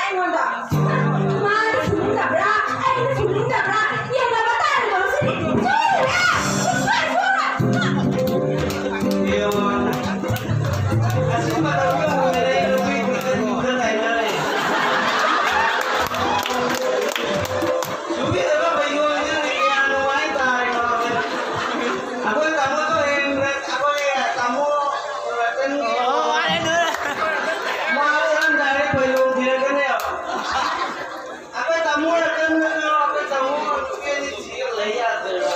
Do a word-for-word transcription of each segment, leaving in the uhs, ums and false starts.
ꯑꯩꯉꯣꯟꯗ ꯃꯥꯅ ꯁꯨꯅꯤꯡꯗꯕ꯭ꯔꯥ, ꯑꯩꯅ ꯁꯨꯅꯤꯡꯗꯕ꯭ꯔꯥ ꯌꯦꯡꯅꯕ ꯇꯥꯔꯦ ꯉꯁꯤꯗꯤ꯫ ꯁꯨꯔꯦ! ꯁꯨꯔꯦ! ꯁꯨꯔꯦ! ꯌꯦꯡꯉꯣ꯫ ꯑꯁꯤ ꯃꯇꯝꯒꯤ ꯑꯣꯏꯔꯦ, ꯅꯨꯄꯤ ꯈꯨꯗꯤꯡꯃꯛꯇ ꯇꯥꯏꯅꯔꯦ꯫ ꯁꯨꯕꯤꯗꯕ ꯃꯌꯣꯟꯁꯤꯅ ꯀꯌꯥ ꯅꯨꯡꯉꯥꯏ ꯇꯥꯔꯦ꯫ ꯑꯩꯈꯣꯏ ꯇꯥꯃꯣꯗꯣ ꯍꯌꯦꯡ ꯑꯩꯈꯣꯏ ꯇꯥꯃꯣ ꯔꯇꯟꯒꯤ ꯑꯣ, ꯃꯥꯅꯦ, ꯑꯗꯨ꯫ ꯃꯥ ꯆꯠꯂꯝꯗꯥꯏꯗ ꯐꯩꯖꯣꯝ ꯊꯤꯔꯛꯀꯅꯦꯕ꯫ ꯑꯩꯈꯣꯏ ꯇꯥꯃꯣ ꯔꯇꯟꯗꯨꯁꯨ ꯑꯩꯈꯣꯏ ꯇꯥꯃꯣ ꯅꯨꯄꯤ ꯑꯅꯤ ꯊꯤꯔ ꯂꯩ ꯌꯥꯗ꯭ꯔꯦꯕ꯫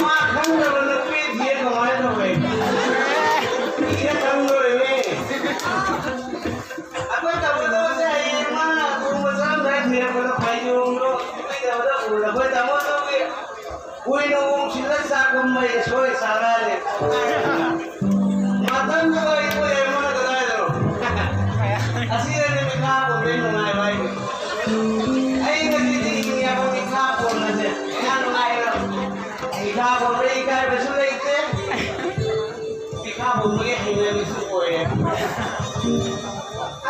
ꯃꯥ ꯈꯪꯗꯕ ꯅꯨꯄꯤ ꯊꯤꯔ ꯀꯃꯥꯏꯅ ꯇꯧꯋꯦ? ꯊꯤꯔ ꯈꯪꯗꯣꯔꯤꯅꯦ꯫ ꯑꯩꯈꯣꯏ ꯇꯧꯒꯗꯕꯁꯦ ꯍꯌꯦꯡ ꯃꯥꯅ ꯅꯣꯡꯃ ꯆꯥꯔꯝꯗꯥꯏ ꯊꯤꯔꯛꯄꯗ ꯐꯩꯖꯣꯝꯗꯣ ꯀꯨꯏꯗꯕꯗ ꯎꯔꯗ ꯑꯩꯈꯣꯏ ꯇꯥꯃꯣꯗꯨꯒꯤ ꯀꯨꯏꯅ ꯎ ꯁꯤꯜꯂ ꯆꯥꯛ ꯈꯨꯝꯕꯩ ꯁꯣꯏ ꯆꯥꯔꯛꯑꯅꯤ꯫ ꯃꯇꯝꯗꯨꯗ ꯑꯩꯈꯣꯏ ꯌꯦꯡꯕꯅ ꯀꯗꯥꯏꯗꯅꯣ? ꯑꯁꯤꯗꯅꯤ ꯃꯤꯈꯥ ꯄꯣꯟꯕꯩ ꯅꯨꯡꯉꯥꯏꯕ ꯍꯥꯏꯁꯦ꯫ ꯑꯩ ꯉꯁꯤꯗꯤ ꯍꯤꯡꯉꯦꯕ ꯃꯤꯈꯥ ꯄꯣꯟꯕꯁꯦ꯫ ꯌꯥꯝ ꯅꯨꯡꯉꯥꯏꯔꯦ꯫ ꯃꯤꯈꯥ ꯄꯣꯟꯕ ꯏꯀꯥꯏꯕꯁꯨ ꯂꯩꯇꯦ꯫ ꯃꯤꯈꯥ ꯄꯣꯟꯕꯒꯤ ꯍꯩꯅꯕꯤꯁꯨ ꯑꯣꯏꯔꯦ꯫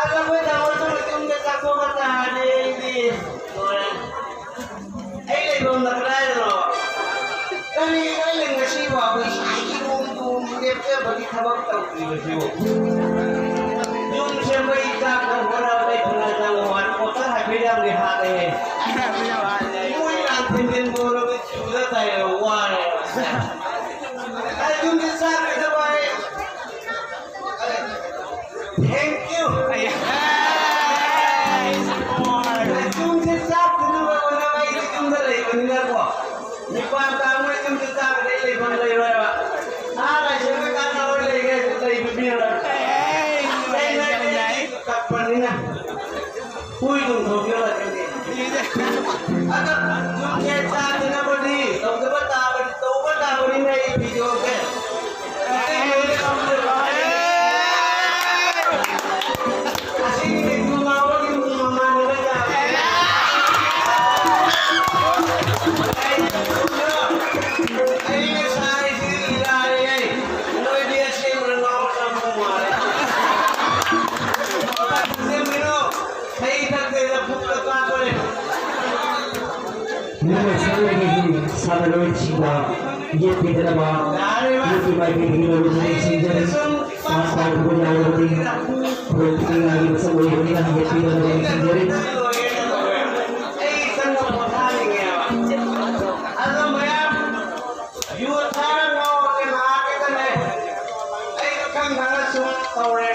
ꯑꯗꯣ ꯑꯩꯈꯣꯏ ꯇꯥꯃꯣꯁꯨ ꯃꯇꯨꯡꯗ ꯆꯥꯊꯣꯛꯄ ꯇꯥꯔꯗꯤ ꯑꯩꯗꯤ ꯂꯣꯏꯔꯦ꯫ ꯑꯩ ꯂꯩꯐꯝꯅ ꯀꯗꯥꯏꯗꯅꯣ? ꯀꯔꯤꯅꯣ ꯑꯩꯅ ꯉꯁꯤ ꯐꯥꯎꯕ ꯏꯁꯥꯒꯤ ꯔꯨꯝ ꯔꯨꯝ ꯂꯦꯞꯆꯕꯒꯤ ꯊꯕꯛ ꯇꯧꯗ꯭ꯔꯤꯕꯁꯤꯕꯨ? ꯌꯨꯝ ꯁꯦꯝꯕꯒꯤ ꯆꯥꯛ ꯊꯣꯡꯕ ꯍꯣꯠꯅꯕꯗ ꯑꯩ ꯐꯅ ꯆꯪꯕ ꯋꯥꯅꯤ꯫ ꯄꯣꯠꯇ ꯍꯥꯏꯐꯦꯠ ꯌꯥꯝꯗꯤ ꯍꯥꯠꯂꯦꯍꯦ꯫ ꯃꯣꯏ ꯂꯥꯟ ꯊꯤꯟꯖꯤꯟꯕ ꯍꯣꯠꯅꯕꯗ ꯁꯤꯕꯗ ꯇꯥꯏꯔ ꯋꯥꯔꯦ꯫ ꯑꯩ ꯌꯨꯝꯗ ꯆꯥꯛ ꯂꯩꯇꯕ ꯑꯩ Thank you. ꯌꯨꯝꯁꯦ ꯆꯥꯛ ꯄꯨꯅꯕ ꯍꯣꯠꯅꯕ ꯑꯩꯗꯤ ꯌꯨꯝꯗ ꯂꯩꯕꯅꯤꯅꯀꯣ꯫ ꯅꯤꯄꯥꯟ ꯇꯥꯡꯕ ꯌꯨꯝꯁꯦ ꯆꯥꯛ ꯂꯩ ꯂꯩꯐꯝ ꯂꯩꯔꯣꯏꯕ꯫ ꯑꯥ ꯂꯥꯏꯁꯪꯗ ꯀꯥꯟꯅꯕ ꯂꯩꯒꯦ ꯂꯩꯕ ꯄꯤꯔꯣꯏ꯫ ꯀꯛꯄꯅꯤꯅ꯫ ꯍꯨꯏꯗꯨꯝ ꯊꯣꯛꯑꯦꯕ ꯑꯗꯨꯗꯤ꯫ ꯑꯗ ꯌꯨꯝꯁꯦ ꯆꯥꯗꯅꯕꯗꯤ ꯇꯧꯗꯕ ꯇꯥꯕꯅꯤ, ꯇꯧꯕ ꯇꯥꯕꯅꯤꯅ ꯑꯩ ꯚꯤꯗꯤꯑꯣꯁꯦ꯫ ꯑꯁꯤꯒꯤ ꯃꯃꯥ ꯍꯣꯏꯒꯤ ꯃꯃꯥꯟꯅꯕ ꯇꯥꯕꯅꯤ꯫ ꯑꯩꯅ ꯁꯥꯔꯤꯁꯤꯗꯤ ꯂꯤꯂꯥꯅꯦ꯫ ꯅꯣꯏꯗꯤ ꯑꯁꯦꯡꯕꯗ ꯉꯥꯎꯔ ꯆꯪꯕ ꯃꯥꯜꯂꯦ꯫ ꯁꯥꯟꯅꯔꯣꯏꯁꯤꯡꯗ ꯌꯦꯠꯄꯤꯗꯅꯕ ꯌꯦꯠꯀꯤ ꯃꯥꯏꯀꯩꯗꯒꯤ ꯂꯧꯔꯨꯕ ꯅꯤꯡꯁꯤꯡꯖꯔꯤ꯫ ꯃꯥꯁ ꯄꯥꯏꯕ ꯌꯥꯎꯔꯕꯗꯤ ꯐꯨꯔꯨꯞ ꯄꯤꯛꯅꯤꯡꯉꯥꯏꯒꯤ ꯃꯁꯛ ꯑꯣꯏꯕꯅꯤꯅ ꯌꯦꯠꯄꯤꯗꯅꯕ ꯅꯤꯡꯁꯤꯡꯖꯔꯤ꯫ ꯑꯗꯣ ꯃꯌꯥꯝ ꯌꯨ ꯊꯛꯑ ꯉꯥꯎꯔꯒ ꯅꯥꯒꯦꯗꯅꯦ꯫ ꯑꯩ ꯈꯪ ꯈꯪꯅ ꯁꯨꯝ ꯇꯧꯔꯦ꯫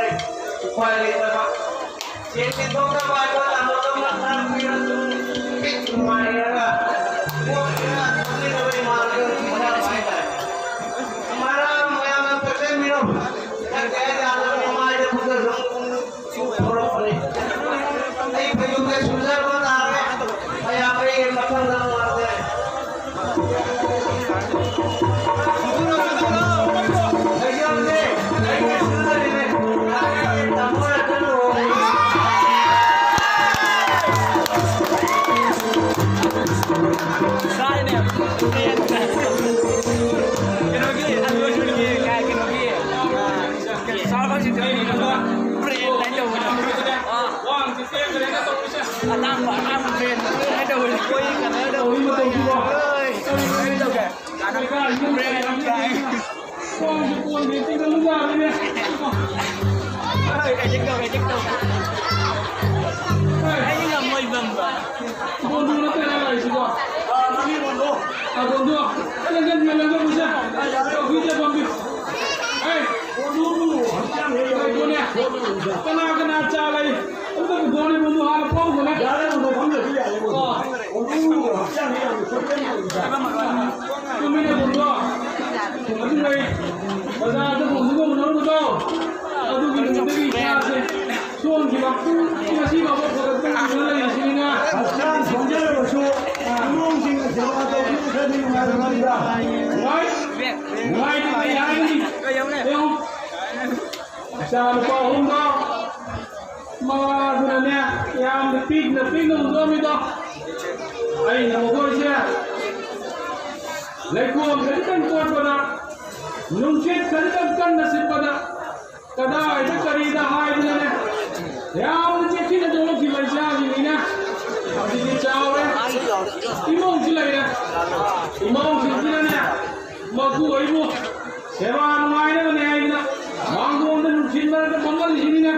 ꯎꯄꯥꯏ ꯂꯩꯇꯕ꯫ ꯁꯦꯟ ꯊꯣꯛꯅꯕ ꯍꯥꯏꯕ ꯇꯥꯃꯣꯗꯧꯅ ꯈꯔ ꯄꯤꯔꯁꯨ ꯄꯤꯛ ꯅꯨꯡꯉꯥꯏꯔꯒ ꯄꯣꯠꯁꯤꯅ ꯊꯝꯖꯤꯟꯅꯕ ꯏꯃꯥꯟꯅꯕ ꯄꯤꯊꯔꯛꯄ ꯍꯥꯏꯇꯥꯔꯦ꯫ ꯃꯔꯝ ꯃꯌꯥꯝꯅ ꯄꯦꯟꯁꯤꯟꯕꯤꯔꯣ꯫ ꯅꯠꯇꯦ ꯍꯥꯏ ꯌꯥꯗꯕ ꯏꯃꯥꯏꯗ ꯐꯨꯠꯇ ꯁꯨꯝ ꯊꯣꯛꯂꯛꯄꯅꯤ꯫ ꯑꯩ ꯐꯩꯖꯣꯝꯁꯦ ꯁꯨꯖꯕ ꯇꯥꯔꯦ꯫ ꯃꯌꯥꯝ ꯑꯩ ꯃꯊꯪꯗ ꯅꯨꯡꯉꯥꯏꯖꯔꯦ꯫ ꯑꯇꯥꯡꯕ ꯑꯇꯥꯡꯕ ꯕ꯭ꯔꯦꯟ ꯀꯩꯅꯣ ꯇꯧꯕꯅꯤ꯫ ꯀꯣꯏ ꯀꯩꯅꯣ ꯇꯧꯕꯅꯤ꯫ ꯀꯩꯅꯣ ꯇꯧꯒꯦ꯫ ꯀꯥꯟꯅꯕ ꯕ꯭ꯔꯦꯟ ꯌꯥꯝ ꯀꯥꯏ꯫ ꯍꯣꯏ, ꯀꯩꯖꯤꯛ ꯇꯧ, ꯀꯩꯖꯤꯛ ꯇꯧ꯫ ꯑꯩ ꯉꯝꯃꯣꯏ ꯕꯝꯕ꯫ ꯕꯣꯟꯗꯨ ꯅꯠꯇꯦ ꯅꯪ ꯂꯥꯛꯏꯁꯤꯕꯣ? ꯑꯥ, ꯃꯃꯤꯡ ꯑꯣꯟꯊꯣꯛ꯫ ꯑꯥ, ꯕꯣꯟꯗꯨ꯫ ꯑꯩ ꯂꯪꯖꯟꯕꯤꯌꯨ, ꯂꯪꯖꯟꯕꯤꯌꯨꯁꯦ꯫ ꯇ꯭ꯔꯣꯐꯤꯁꯦ ꯄꯥꯝꯕꯤꯌꯨ꯫ ꯑꯩ ꯕꯣꯟꯗꯨ ꯍꯛꯆꯥꯡ ꯍꯦꯛ ꯌꯥꯎꯔꯗꯤ ꯀꯅꯥ ꯀꯅꯥ ꯆꯥ ꯂꯩ? ꯑꯝꯇ ꯄꯨꯊꯣꯛꯑꯣꯅꯦ, ꯕꯣꯟꯗꯨ ꯍꯥꯟꯅ ꯄꯨꯊꯣꯛꯑꯣꯅꯦ꯫ ꯌꯥꯔꯦ, ꯕꯣꯟꯗꯨ ꯐꯝꯗ꯭ꯔꯁꯨ ꯌꯥꯔꯦ, ꯕꯣꯟꯗꯨ꯫ ꯑꯣ꯫ ꯕꯣꯟꯗꯨ ꯍꯛꯆꯥꯡ ꯍꯦꯛ ꯌꯥꯎꯔꯗꯤ ꯁꯣꯏꯗꯅ ꯇꯧꯕ ꯌꯥꯏ꯫ ꯆꯨꯝꯃꯤꯅꯦ, ꯕꯣꯟꯗꯨ꯫ ꯑꯗꯨ ꯂꯩ꯫ ꯕꯖꯥꯔꯗ ꯕꯣꯟꯗꯨ ꯂꯧꯅꯔꯨꯕꯗꯣ꯫ ꯑꯗꯨꯒꯤ ꯅꯨꯃꯤꯠꯇꯒꯤ ꯏꯁꯥꯁꯦ ꯁꯣꯟꯈꯤꯕ ꯉꯁꯤ ꯐꯥꯎꯕ ꯐꯒꯠꯄ ꯉꯝꯗꯅ ꯂꯩꯔꯤꯁꯤꯅꯤꯅ꯫ ꯍꯛꯆꯥꯡ ꯁꯣꯟꯖꯔꯕꯁꯨ ꯏꯃꯨꯡꯁꯤꯡꯅ ꯁꯦꯕꯥ ꯇꯧꯕꯤꯕꯗꯤ ꯅꯨꯡꯉꯥꯏꯔꯝꯒꯅꯤꯗ꯫ ꯅꯨꯡꯉꯥꯏ? ꯅꯨꯡꯉꯥꯏꯇꯦ ꯀꯔꯤ ꯍꯥꯏꯒꯅꯤ? ꯌꯦꯡꯉꯨ꯫ ꯏꯆꯥ ꯅꯨꯄꯥ ꯑꯍꯨꯝꯗꯣ ꯃꯃꯥꯗꯨꯅꯅꯦ ꯌꯥꯝꯅ ꯄꯤꯛꯅ ꯄꯤꯛꯅ ꯍꯨꯟꯗꯣꯛꯑꯝꯃꯤꯗꯣ꯫ ꯑꯩꯅ ꯃꯈꯣꯏꯁꯦ ꯂꯩꯈꯣꯝ ꯈꯖꯤꯛꯇꯪ ꯇꯣꯠꯄꯗ, ꯅꯨꯡꯁꯤꯠ ꯈꯖꯤꯛꯇꯪ ꯀꯟꯅ ꯁꯤꯠꯄꯗ ꯀꯗꯥꯏꯗ ꯀꯔꯤꯗ ꯍꯥꯏꯗꯅꯅꯦ ꯌꯥꯝꯅ ꯆꯦꯛꯁꯤꯟꯅ ꯊꯣꯛꯂꯛꯈꯤꯕ ꯏꯆꯥꯁꯤꯡꯅꯤꯅꯦ꯫ ꯍꯧꯖꯤꯛꯇꯤ ꯆꯥꯎꯔꯦ, ꯏꯃꯧꯁꯨ ꯂꯩꯔꯦ꯫ ꯏꯃꯧꯁꯤꯡꯁꯤꯅꯅꯦ, ꯃꯄꯨ ꯑꯩꯕꯨ ꯁꯦꯕꯥ ꯅꯨꯡꯉꯥꯏꯅꯕꯅꯦ ꯍꯥꯏꯗꯅ ꯃꯥꯡꯒꯣꯟꯗ ꯅꯨꯡꯊꯤꯜ ꯃꯔꯛꯇ ꯐꯝꯍꯜꯂꯤꯁꯤꯅꯤꯅꯦ꯫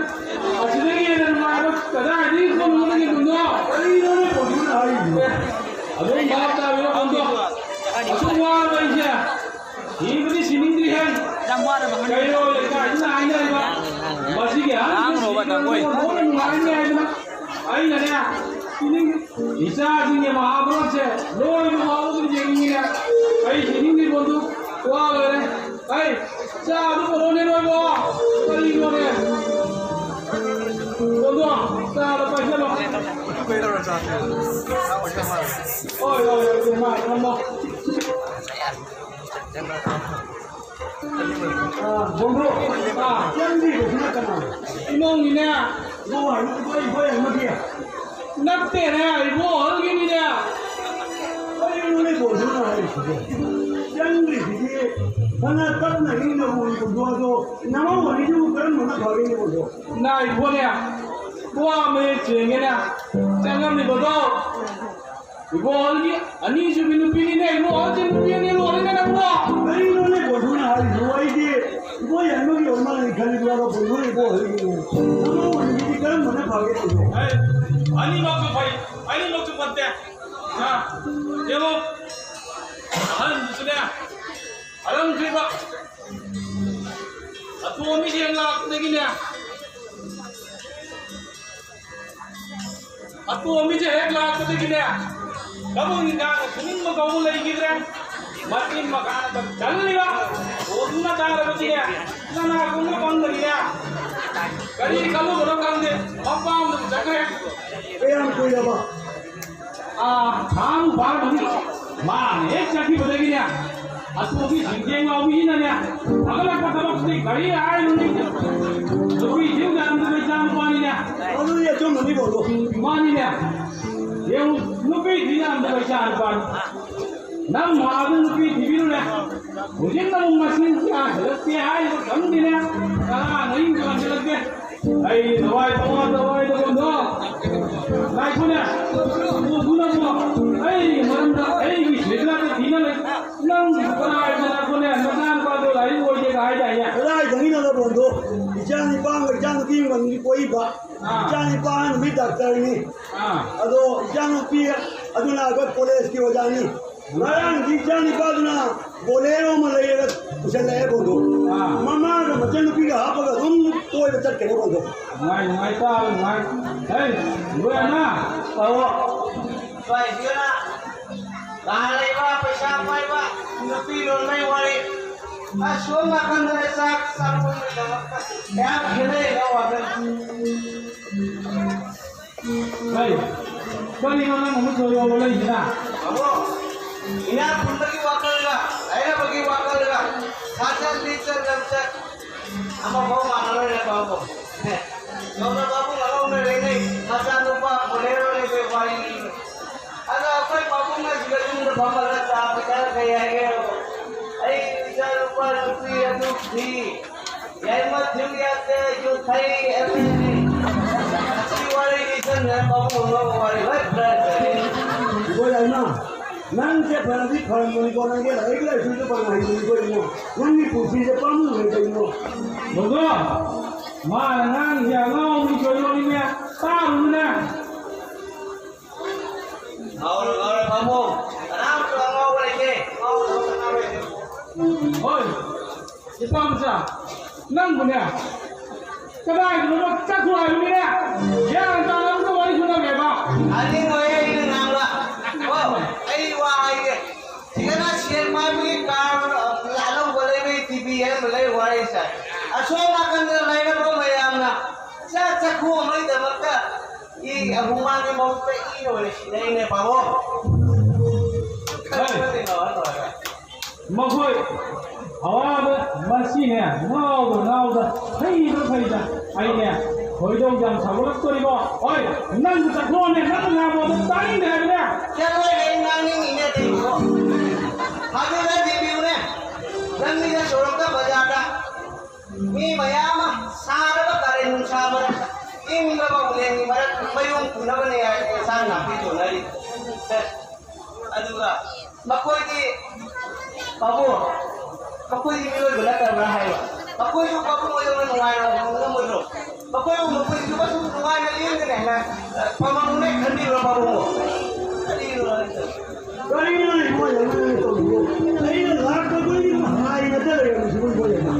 ꯑꯁꯤꯗꯒꯤ ꯍꯦꯟꯅ ꯅꯨꯡꯉꯥꯏꯕ ꯀꯗꯥꯏꯗꯒꯤ ꯐꯪꯒꯗꯒꯦ, ꯕꯨꯡꯗꯣ? ꯀꯔꯤꯅꯣꯅꯦ ꯕꯨꯡꯗꯣꯅ ꯍꯥꯏꯔꯤꯁꯤꯕꯣ? ꯑꯦ, ꯑꯗꯨꯝ ꯚꯥꯞ ꯇꯥꯕꯤꯔꯣ, ꯕꯨꯡꯗꯣ꯫ ꯑꯁꯨꯛ ꯋꯥꯔꯕ ꯑꯩꯁꯦ ꯁꯤꯕꯗꯤ ꯁꯤꯅꯤꯡꯗ꯭ꯔꯤꯍꯦ꯫ ꯀꯩꯔꯣꯜ ꯂꯩꯀꯥꯏꯁꯤꯅ ꯍꯥꯏꯅꯔꯤꯕ ꯃꯁꯤꯒꯤ ꯑꯍꯟꯁꯤꯡꯁꯤ ꯂꯣꯏꯅ ꯅꯨꯡꯉꯥꯏꯅꯤ ꯍꯥꯏꯗꯅ ꯑꯩꯅꯅꯦ ꯁꯤꯅꯤꯡ-, ꯏꯆꯥꯁꯤꯡꯒꯤ ꯃꯍꯥꯚꯥꯔꯠꯁꯦ ꯂꯣꯏꯕ ꯐꯥꯎꯕ ꯑꯗꯨꯝ ꯌꯦꯡꯅꯤꯡꯉꯤꯅꯦ꯫ ꯑꯩ ꯁꯤꯅꯤꯡꯗ꯭ꯔꯤ ꯕꯨꯡꯗꯣ, ꯋꯥ ꯂꯣꯏꯔꯦ꯫ ꯑꯩ ꯆꯥ ꯑꯗꯨ ꯄꯨꯔꯛꯑꯣꯅꯦ ꯅꯣꯏꯕꯣ꯫ ꯀꯔꯤꯅꯣꯅꯦ? ꯕꯨꯡꯗꯣ, ꯆꯥꯗꯣ ꯄꯥꯏꯁꯜꯂꯣ꯫ ꯍꯣꯏ, ꯍꯣꯏ, ꯍꯣꯏ, ꯃꯥ ꯊꯝꯃꯣ꯫ ꯑꯥ, ꯕꯨꯡꯗꯣ, ꯑꯥ, ꯆꯪꯗ꯭ꯔꯤꯕꯁꯤꯅ ꯀꯅꯥ? ꯏꯃꯧꯅꯤꯅꯦ꯫ ꯏꯃꯧ ꯍꯥꯏꯕꯗꯤ ꯑꯩꯈꯣꯏ, ꯑꯩꯈꯣꯏ ꯑꯃꯒꯤ? ꯅꯠꯇꯦꯅꯦ, ꯏꯕꯣ ꯑꯍꯜꯒꯤꯅꯤꯅꯦ꯫ ꯀꯔꯤꯅꯣꯅꯦ ꯕꯨꯡꯗꯣꯅ ꯍꯥꯏꯔꯤꯁꯤꯕꯣ? ꯆꯪꯗ꯭ꯔꯤꯁꯤꯗꯤ ꯐꯅ ꯇꯞꯅ ꯏꯪꯅ ꯎꯔꯤꯕꯗꯣ, ꯑꯗꯣ ꯅꯃꯧ ꯑꯅꯤꯗꯨꯕꯨ ꯀꯔꯝꯕꯅ ꯐꯒꯦꯅꯦ ꯕꯨꯡꯗꯣ? ꯅꯥꯏꯕꯣꯅꯦ, ꯋꯥ ꯃꯌꯦꯛ ꯁꯦꯡꯉꯦꯅꯦ꯫ ꯆꯪꯉꯝꯂꯤꯕꯗꯣ ꯏꯕꯣꯍꯜꯒꯤ ꯑꯅꯤꯁꯨꯕꯤ ꯅꯨꯄꯤꯅꯤꯅꯦ, ꯏꯕꯣꯍꯜꯁꯦ ꯅꯨꯄꯤ ꯑꯅꯤ ꯂꯣꯜꯂꯤꯅꯦ ꯅꯪꯕꯣ꯫ ꯀꯔꯤꯅꯣꯅꯦ ꯕꯣꯙꯨꯅ ꯍꯥꯏꯔꯤꯁꯤꯕꯣ? ꯑꯩꯗꯤ ꯏꯕꯣ ꯌꯥꯏꯃꯒꯤ ꯑꯣꯏ ꯃꯥꯜꯂꯦ ꯈꯜꯂꯤꯕ, ꯕꯣꯙꯨꯅ ꯏꯕꯣꯍꯜꯒꯤꯅꯦ꯫ ꯅꯃꯧ ꯑꯣꯏꯕꯤꯗꯤ ꯀꯔꯝꯕꯅ ꯐꯒꯦ ꯇꯧꯕ? ꯑꯦ, ꯑꯅꯤꯃꯛꯁꯨ ꯐꯩ, ꯑꯅꯤꯃꯛꯁꯨ ꯐꯠꯇꯦ꯫ ꯍꯥ? ꯌꯦꯡꯉꯣ, ꯑꯍꯟꯗꯨꯁꯨꯅꯦ, ꯑꯔꯝꯈ꯭ꯔꯤꯕ ꯑꯇꯣꯝꯕꯤꯁꯦ ꯂꯥꯛꯄꯗꯒꯤꯅꯦ, ꯑꯇꯣꯝꯕꯤꯁꯦ ꯍꯦꯛ ꯂꯥꯛꯄꯗꯒꯤꯅꯦ, ꯊꯕꯛ ꯏꯟꯈꯥꯡ ꯁꯨꯅꯤꯡꯕ ꯀꯧꯕ ꯂꯩꯈꯤꯗ꯭ꯔꯦ꯫ ꯃꯆꯤꯟ ꯃꯈꯥꯗ ꯆꯜꯂꯤꯕ ꯍꯣꯗꯨꯅ ꯇꯥꯔꯕꯗꯤꯅꯦ, ꯅꯅꯥ ꯀꯨꯡꯅ ꯄꯪꯗꯕꯤꯅꯦ꯫ ꯀꯔꯤ ꯈꯜꯂꯨꯕꯅꯣ ꯈꯪꯗꯦ, ꯃꯄꯥꯝꯗ ꯆꯠꯈ꯭ꯔꯦ꯫ ꯀꯌꯥꯝ ꯀꯨꯏꯔꯕ? ꯑꯥ, ꯊꯥ ꯑꯃ ꯐꯥꯔꯝꯃꯅꯤ꯫ ꯃꯥꯅ ꯍꯦꯛ ꯆꯠꯈꯤꯕꯗꯒꯤꯅꯦ, ꯑꯇꯣꯝꯕꯤ ꯁꯤꯡꯖꯦꯡ ꯂꯥꯎꯕꯤꯁꯤꯅꯅꯦ, ꯐꯒꯠꯂꯛꯄ ꯊꯕꯛꯁꯤꯗꯤ ꯀꯔꯤ ꯍꯥꯏꯔꯨꯅꯤ? ꯅꯨꯄꯤ ꯊꯤꯕ ꯌꯥꯔꯝꯗꯕ ꯏꯆꯥ ꯅꯨꯄꯥꯅꯤꯅꯦ꯫ ꯑꯗꯨꯗꯤ ꯑꯆꯨꯝꯕꯅꯤ ꯕꯣꯜꯗꯣ꯫ ꯃꯥꯅꯤꯅꯦ꯫ ꯌꯦꯡꯉꯨ, ꯅꯨꯄꯤ ꯊꯤ ꯌꯥꯔꯝꯗꯕ ꯏꯆꯥ ꯅꯨꯄꯥꯅꯤ꯫ ꯅꯪ ꯃꯥꯗꯨ ꯅꯨꯄꯤ ꯊꯤꯕꯤꯔꯨꯔꯦ꯫ ꯍꯧꯖꯤꯛꯅ ꯑꯃꯨꯛ ꯃꯁꯤꯡ ꯀꯌꯥ ꯍꯦꯜꯂꯛꯇꯦ ꯍꯥꯏꯔꯤꯕ ꯈꯪꯗꯦꯅꯦ꯫ ꯀꯅꯥ ꯅꯌꯨꯝ ꯄꯥꯟꯁꯤꯜꯂꯛꯇꯦ? ꯑꯩ ꯊꯋꯥꯏ ꯊꯋꯥꯏ ꯊꯋꯥꯏ ꯇꯧꯐꯝꯗꯣ꯫ ꯉꯥꯏꯈꯣꯅꯦ꯫ ꯎꯗꯨꯅꯕꯣ? ꯑꯩꯒꯤ ꯃꯔꯝꯗ ꯑꯩꯒꯤ ꯁꯦꯟꯖꯥꯗ ꯊꯤꯅ ꯄꯣꯛꯏꯕ꯫ ꯑꯥ꯫ ꯏꯆꯥ ꯅꯤꯄꯥ ꯑꯍꯟꯗꯨꯗꯤ ꯗꯥꯛꯇꯔꯅꯤ꯫ ꯑꯥ꯫ ꯑꯗꯣ ꯏꯆꯥꯅꯨꯄꯤ ꯑꯗꯨꯅ ꯑꯩꯈꯣꯏ ꯀꯣꯂꯦꯖꯀꯤ ꯑꯣꯖꯥꯅꯤ꯫ ꯉꯔꯥꯡꯗꯤ ꯏꯆꯥ ꯅꯤꯄꯥꯗꯨꯅ ꯕꯣꯂꯦꯔꯣ ꯑꯃ ꯂꯩꯔꯒ ꯄꯨꯁꯜꯂꯛꯑꯦ ꯕꯣꯟꯗꯣ꯫ ꯑꯥ꯫ ꯃꯃꯥꯒ ꯃꯆꯟꯅꯨꯄꯤꯒ ꯍꯥꯞꯄꯒ ꯑꯗꯨꯝ ꯀꯣꯏꯕ ꯆꯠꯈ꯭ꯔꯦ ꯕꯣꯟꯗꯣ꯫ ꯅꯨꯡꯉꯥꯏ, ꯅꯨꯡꯉꯥꯏ, ꯇꯥꯕ ꯅꯨꯡꯉꯥꯏ꯫ ꯍꯩ, ꯂꯣꯏꯔꯅ? ꯑꯣ꯫ ꯁ꯭ꯋꯥꯏꯁꯤꯗꯅ ꯅꯍꯥꯟ ꯂꯩꯕ ꯄꯩꯁꯥ ꯄꯥꯏꯕ ꯅꯨꯄꯤ ꯂꯣꯟꯕꯩ ꯋꯥꯔꯤ꯫ ꯑꯁꯣꯝ ꯅꯥꯀꯟꯗꯅ ꯆꯥꯛ ꯆꯥꯛꯄꯒꯤꯗꯃꯛꯇ ꯌꯥꯝ ꯈꯦꯠꯅꯩ ꯅꯪ ꯋꯥꯈꯜ꯫ ꯍꯩ, ꯀꯔꯤꯅꯣ ꯅꯪ ꯑꯃꯨꯛ ꯆꯣꯏꯔꯣꯜ ꯂꯣꯜꯂꯛꯏꯁꯤꯅ? ꯇꯥꯃꯣ, ꯏꯅꯥꯛ ꯈꯨꯟꯕꯒꯤ ꯋꯥꯈꯜꯒ ꯂꯥꯏꯔꯕꯒꯤ ꯋꯥꯈꯜꯒ ꯁꯥꯖꯠ ꯂꯤꯆꯠ ꯂꯝꯆꯠ ꯑꯃꯐꯥꯎ ꯃꯥꯟꯅꯔꯣꯏꯅꯦ ꯕꯥꯕꯨ꯫ ꯌꯧꯅ ꯕꯥꯕꯨ ꯉꯥꯎꯅꯔꯦꯅꯦ, ꯃꯆꯥꯅꯨꯄꯥ ꯕꯣꯂꯦꯔꯣ ꯂꯩꯕꯩ ꯋꯥꯔꯤꯅꯤ꯫ ꯑꯗ ꯑꯩꯈꯣꯏ ꯄꯥꯕꯨꯡ ꯑꯁꯤꯗ ꯌꯨꯝꯗ ꯐꯝꯃꯒ ꯆꯥ ꯄꯤꯊꯛꯑꯒ ꯀꯩ ꯍꯥꯏꯒꯦ? ꯑꯩ ꯏꯆꯥꯅꯨꯄꯥ ꯅꯨꯄꯤ ꯑꯗꯨ ꯊꯤ, ꯌꯥꯏꯃ ꯊꯤꯌꯨ ꯌꯥꯗꯦ, ꯌꯨꯊꯩ ꯑꯦꯝ ꯑꯦꯜ ꯑꯦ꯫ ꯑꯁꯤ ꯋꯥꯔꯤ ꯂꯤꯁꯟꯗꯅ ꯄꯥꯕꯨꯡ ꯑꯃ ꯋꯥꯔꯤ ꯂꯣꯏ ꯐꯔꯦ꯫ ꯏꯕꯣ ꯌꯥꯏꯃ, ꯅꯪꯁꯦ ꯐꯔꯗꯤ ꯐꯔꯝꯕꯅꯤꯀꯣ, ꯅꯪꯁꯦ ꯂꯥꯏꯔꯤꯛ ꯂꯥꯏꯁꯨꯁꯨ ꯐꯅ ꯍꯩꯕꯅꯤꯀꯣ ꯏꯕꯨꯡꯉꯣ, ꯅꯪꯒꯤ ꯄꯨꯟꯁꯤꯁꯦ ꯄꯥꯝꯃꯨꯔꯦ ꯀꯩꯅꯣ꯫ ꯕꯣꯟꯗꯣ, ꯃꯥꯅ ꯉꯥꯡꯉꯤꯁꯦ ꯑꯉꯥꯎꯕꯅꯤ ꯀꯩꯅꯣꯅꯤꯅꯦ, ꯇꯥꯔꯨꯅꯨꯅꯦ꯫ ꯉꯥꯎꯔꯣꯏ, ꯉꯥꯎꯔꯣꯏ, ꯄꯥꯕꯨꯡ꯫ ꯀꯅꯥꯝꯇ ꯑꯉꯥꯎꯕ ꯂꯩꯇꯦ꯫ ꯉꯥꯎꯗꯕ ꯀꯅꯥꯝ ꯂꯩꯇꯦ꯫ ꯍꯣꯏ, ꯏꯄꯥ ꯃꯆꯥ, ꯅꯪꯕꯨꯅꯦ, ꯀꯗꯥꯏꯗꯅꯣ ꯆꯠꯈ꯭ꯔꯣ ꯍꯥꯏꯕꯅꯤꯅꯦ? ꯒ꯭ꯌꯥꯟ ꯇꯥꯅꯕ ꯋꯥꯔꯤ ꯁꯥꯟꯅꯒꯦꯕ꯫ ꯇꯥꯅꯤꯡꯉꯣꯏꯌꯦ ꯑꯩꯅ ꯉꯥꯡꯕ꯫ ꯀꯣ, ꯑꯩ ꯋꯥ ꯍꯥꯏꯒꯦ꯫ ꯁꯤꯗꯅ ꯁꯦꯟ ꯄꯥꯏꯕꯒꯤ ꯀꯥꯔ ꯑꯅꯧꯕ ꯂꯩꯕꯒꯤ ꯇꯤ ꯚꯤ ꯑꯃ ꯂꯩ ꯋꯥꯔꯤ ꯁꯥꯏ꯫ ꯑꯁꯣꯝ ꯅꯥꯀꯟꯗ ꯂꯩꯔꯕ ꯃꯌꯥꯝꯅ ꯆꯥꯛ ꯆꯥꯛꯈꯣꯝ ꯑꯃꯒꯤꯗꯃꯛꯇ ꯏ ꯑꯍꯨꯝ ꯃꯥꯒꯤ ꯃꯍꯨꯠꯇ ꯏ ꯑꯣꯏꯅ ꯁꯤꯟꯅꯩꯅꯦ ꯄꯥꯕꯨꯡ꯫ ꯈꯪꯕꯗꯤ ꯉꯝꯃꯔꯣꯏ꯫ ꯃꯈꯣꯏ ꯑꯋꯥꯕ ꯃꯁꯤꯅꯦ ꯉꯥꯎꯗ ꯉꯥꯎꯗ ꯐꯩꯗ ꯐꯩꯗ ꯑꯩꯅꯦ ꯈꯣꯏꯗꯧ ꯌꯥꯝ ꯁꯥꯎꯒꯠꯂꯛꯇꯣꯔꯤꯀꯣ꯫ ꯍꯣꯏ, ꯅꯪꯁꯨ ꯆꯠꯊꯣꯛꯑꯣꯅꯦ, ꯅꯪꯅ ꯉꯥꯡꯕꯗꯣ ꯇꯥꯅꯤꯡꯗꯦ ꯍꯥꯏꯕꯅꯦ꯫ ꯆꯠꯂꯣꯏ, ꯑꯩ ꯉꯥꯡꯅꯤꯡꯉꯤꯅꯦ ꯀꯩꯅꯣ꯫ ꯐꯥꯒꯤꯅ ꯗꯦꯕꯤꯌꯨꯅꯦ꯫ ꯂꯝꯕꯤꯗ ꯁꯣꯔꯣꯛꯇ ꯕꯖꯥꯔꯗ ꯃꯤ ꯃꯌꯥꯝ ꯑꯃ ꯁꯥꯔꯕ ꯀꯥꯂꯦꯟ ꯅꯨꯡꯁꯥ ꯃꯔꯛꯇ ꯏꯪꯂꯕ ꯎꯂꯦꯟꯒꯤ ꯃꯔꯛꯇ ꯃꯌꯨꯝ ꯄꯨꯅꯕꯅꯦ ꯍꯥꯏꯅ ꯏꯟꯁꯥꯡ ꯅꯥꯄꯤ ꯌꯣꯟꯅꯔꯤ꯫ ꯑꯗꯨꯒ ꯃꯈꯣꯏꯗꯤ ꯄꯥꯕꯨꯡ, ꯃꯈꯣꯏꯗꯤ ꯃꯤꯑꯣꯏꯕ ꯅꯠꯇꯕ꯭ꯔꯥ ꯍꯥꯏꯕ꯫ ꯃꯈꯣꯏꯁꯨ ꯄꯥꯕꯨꯡ ꯑꯣꯏꯗꯧꯅ ꯅꯨꯡꯉꯥꯏꯅ ꯍꯤꯡꯉꯝꯃꯣꯏꯗ꯭ꯔꯣ? ꯑꯩꯈꯣꯏꯕꯨ ꯃꯄꯨꯟꯁꯤ ꯆꯨꯞꯄ ꯁꯨꯝ ꯅꯨꯡꯉꯥꯏꯅ ꯂꯦꯟꯒꯅꯤ ꯍꯥꯏꯅ, ꯑ, ꯐꯝꯃꯝꯃꯨꯅꯦ ꯈꯟꯕꯤꯕ꯭ꯔꯣ ꯄꯥꯕꯨꯡꯕꯨ? ꯈꯜꯂꯤꯕ꯭ꯔꯣ ꯍꯥꯏꯁꯦ? ꯀꯔꯤꯅꯣ ꯏꯕꯣ, ꯅꯪꯅ ꯇꯧꯔꯤꯕꯣ? ꯑꯩꯅ ꯂꯥꯛꯄ ꯈꯨꯗꯤꯡꯒꯤ ꯍꯥꯏꯔꯒ ꯂꯩꯔꯝꯃꯤꯁꯤꯕꯨ ꯏꯕꯣ ꯌꯥꯏꯃ?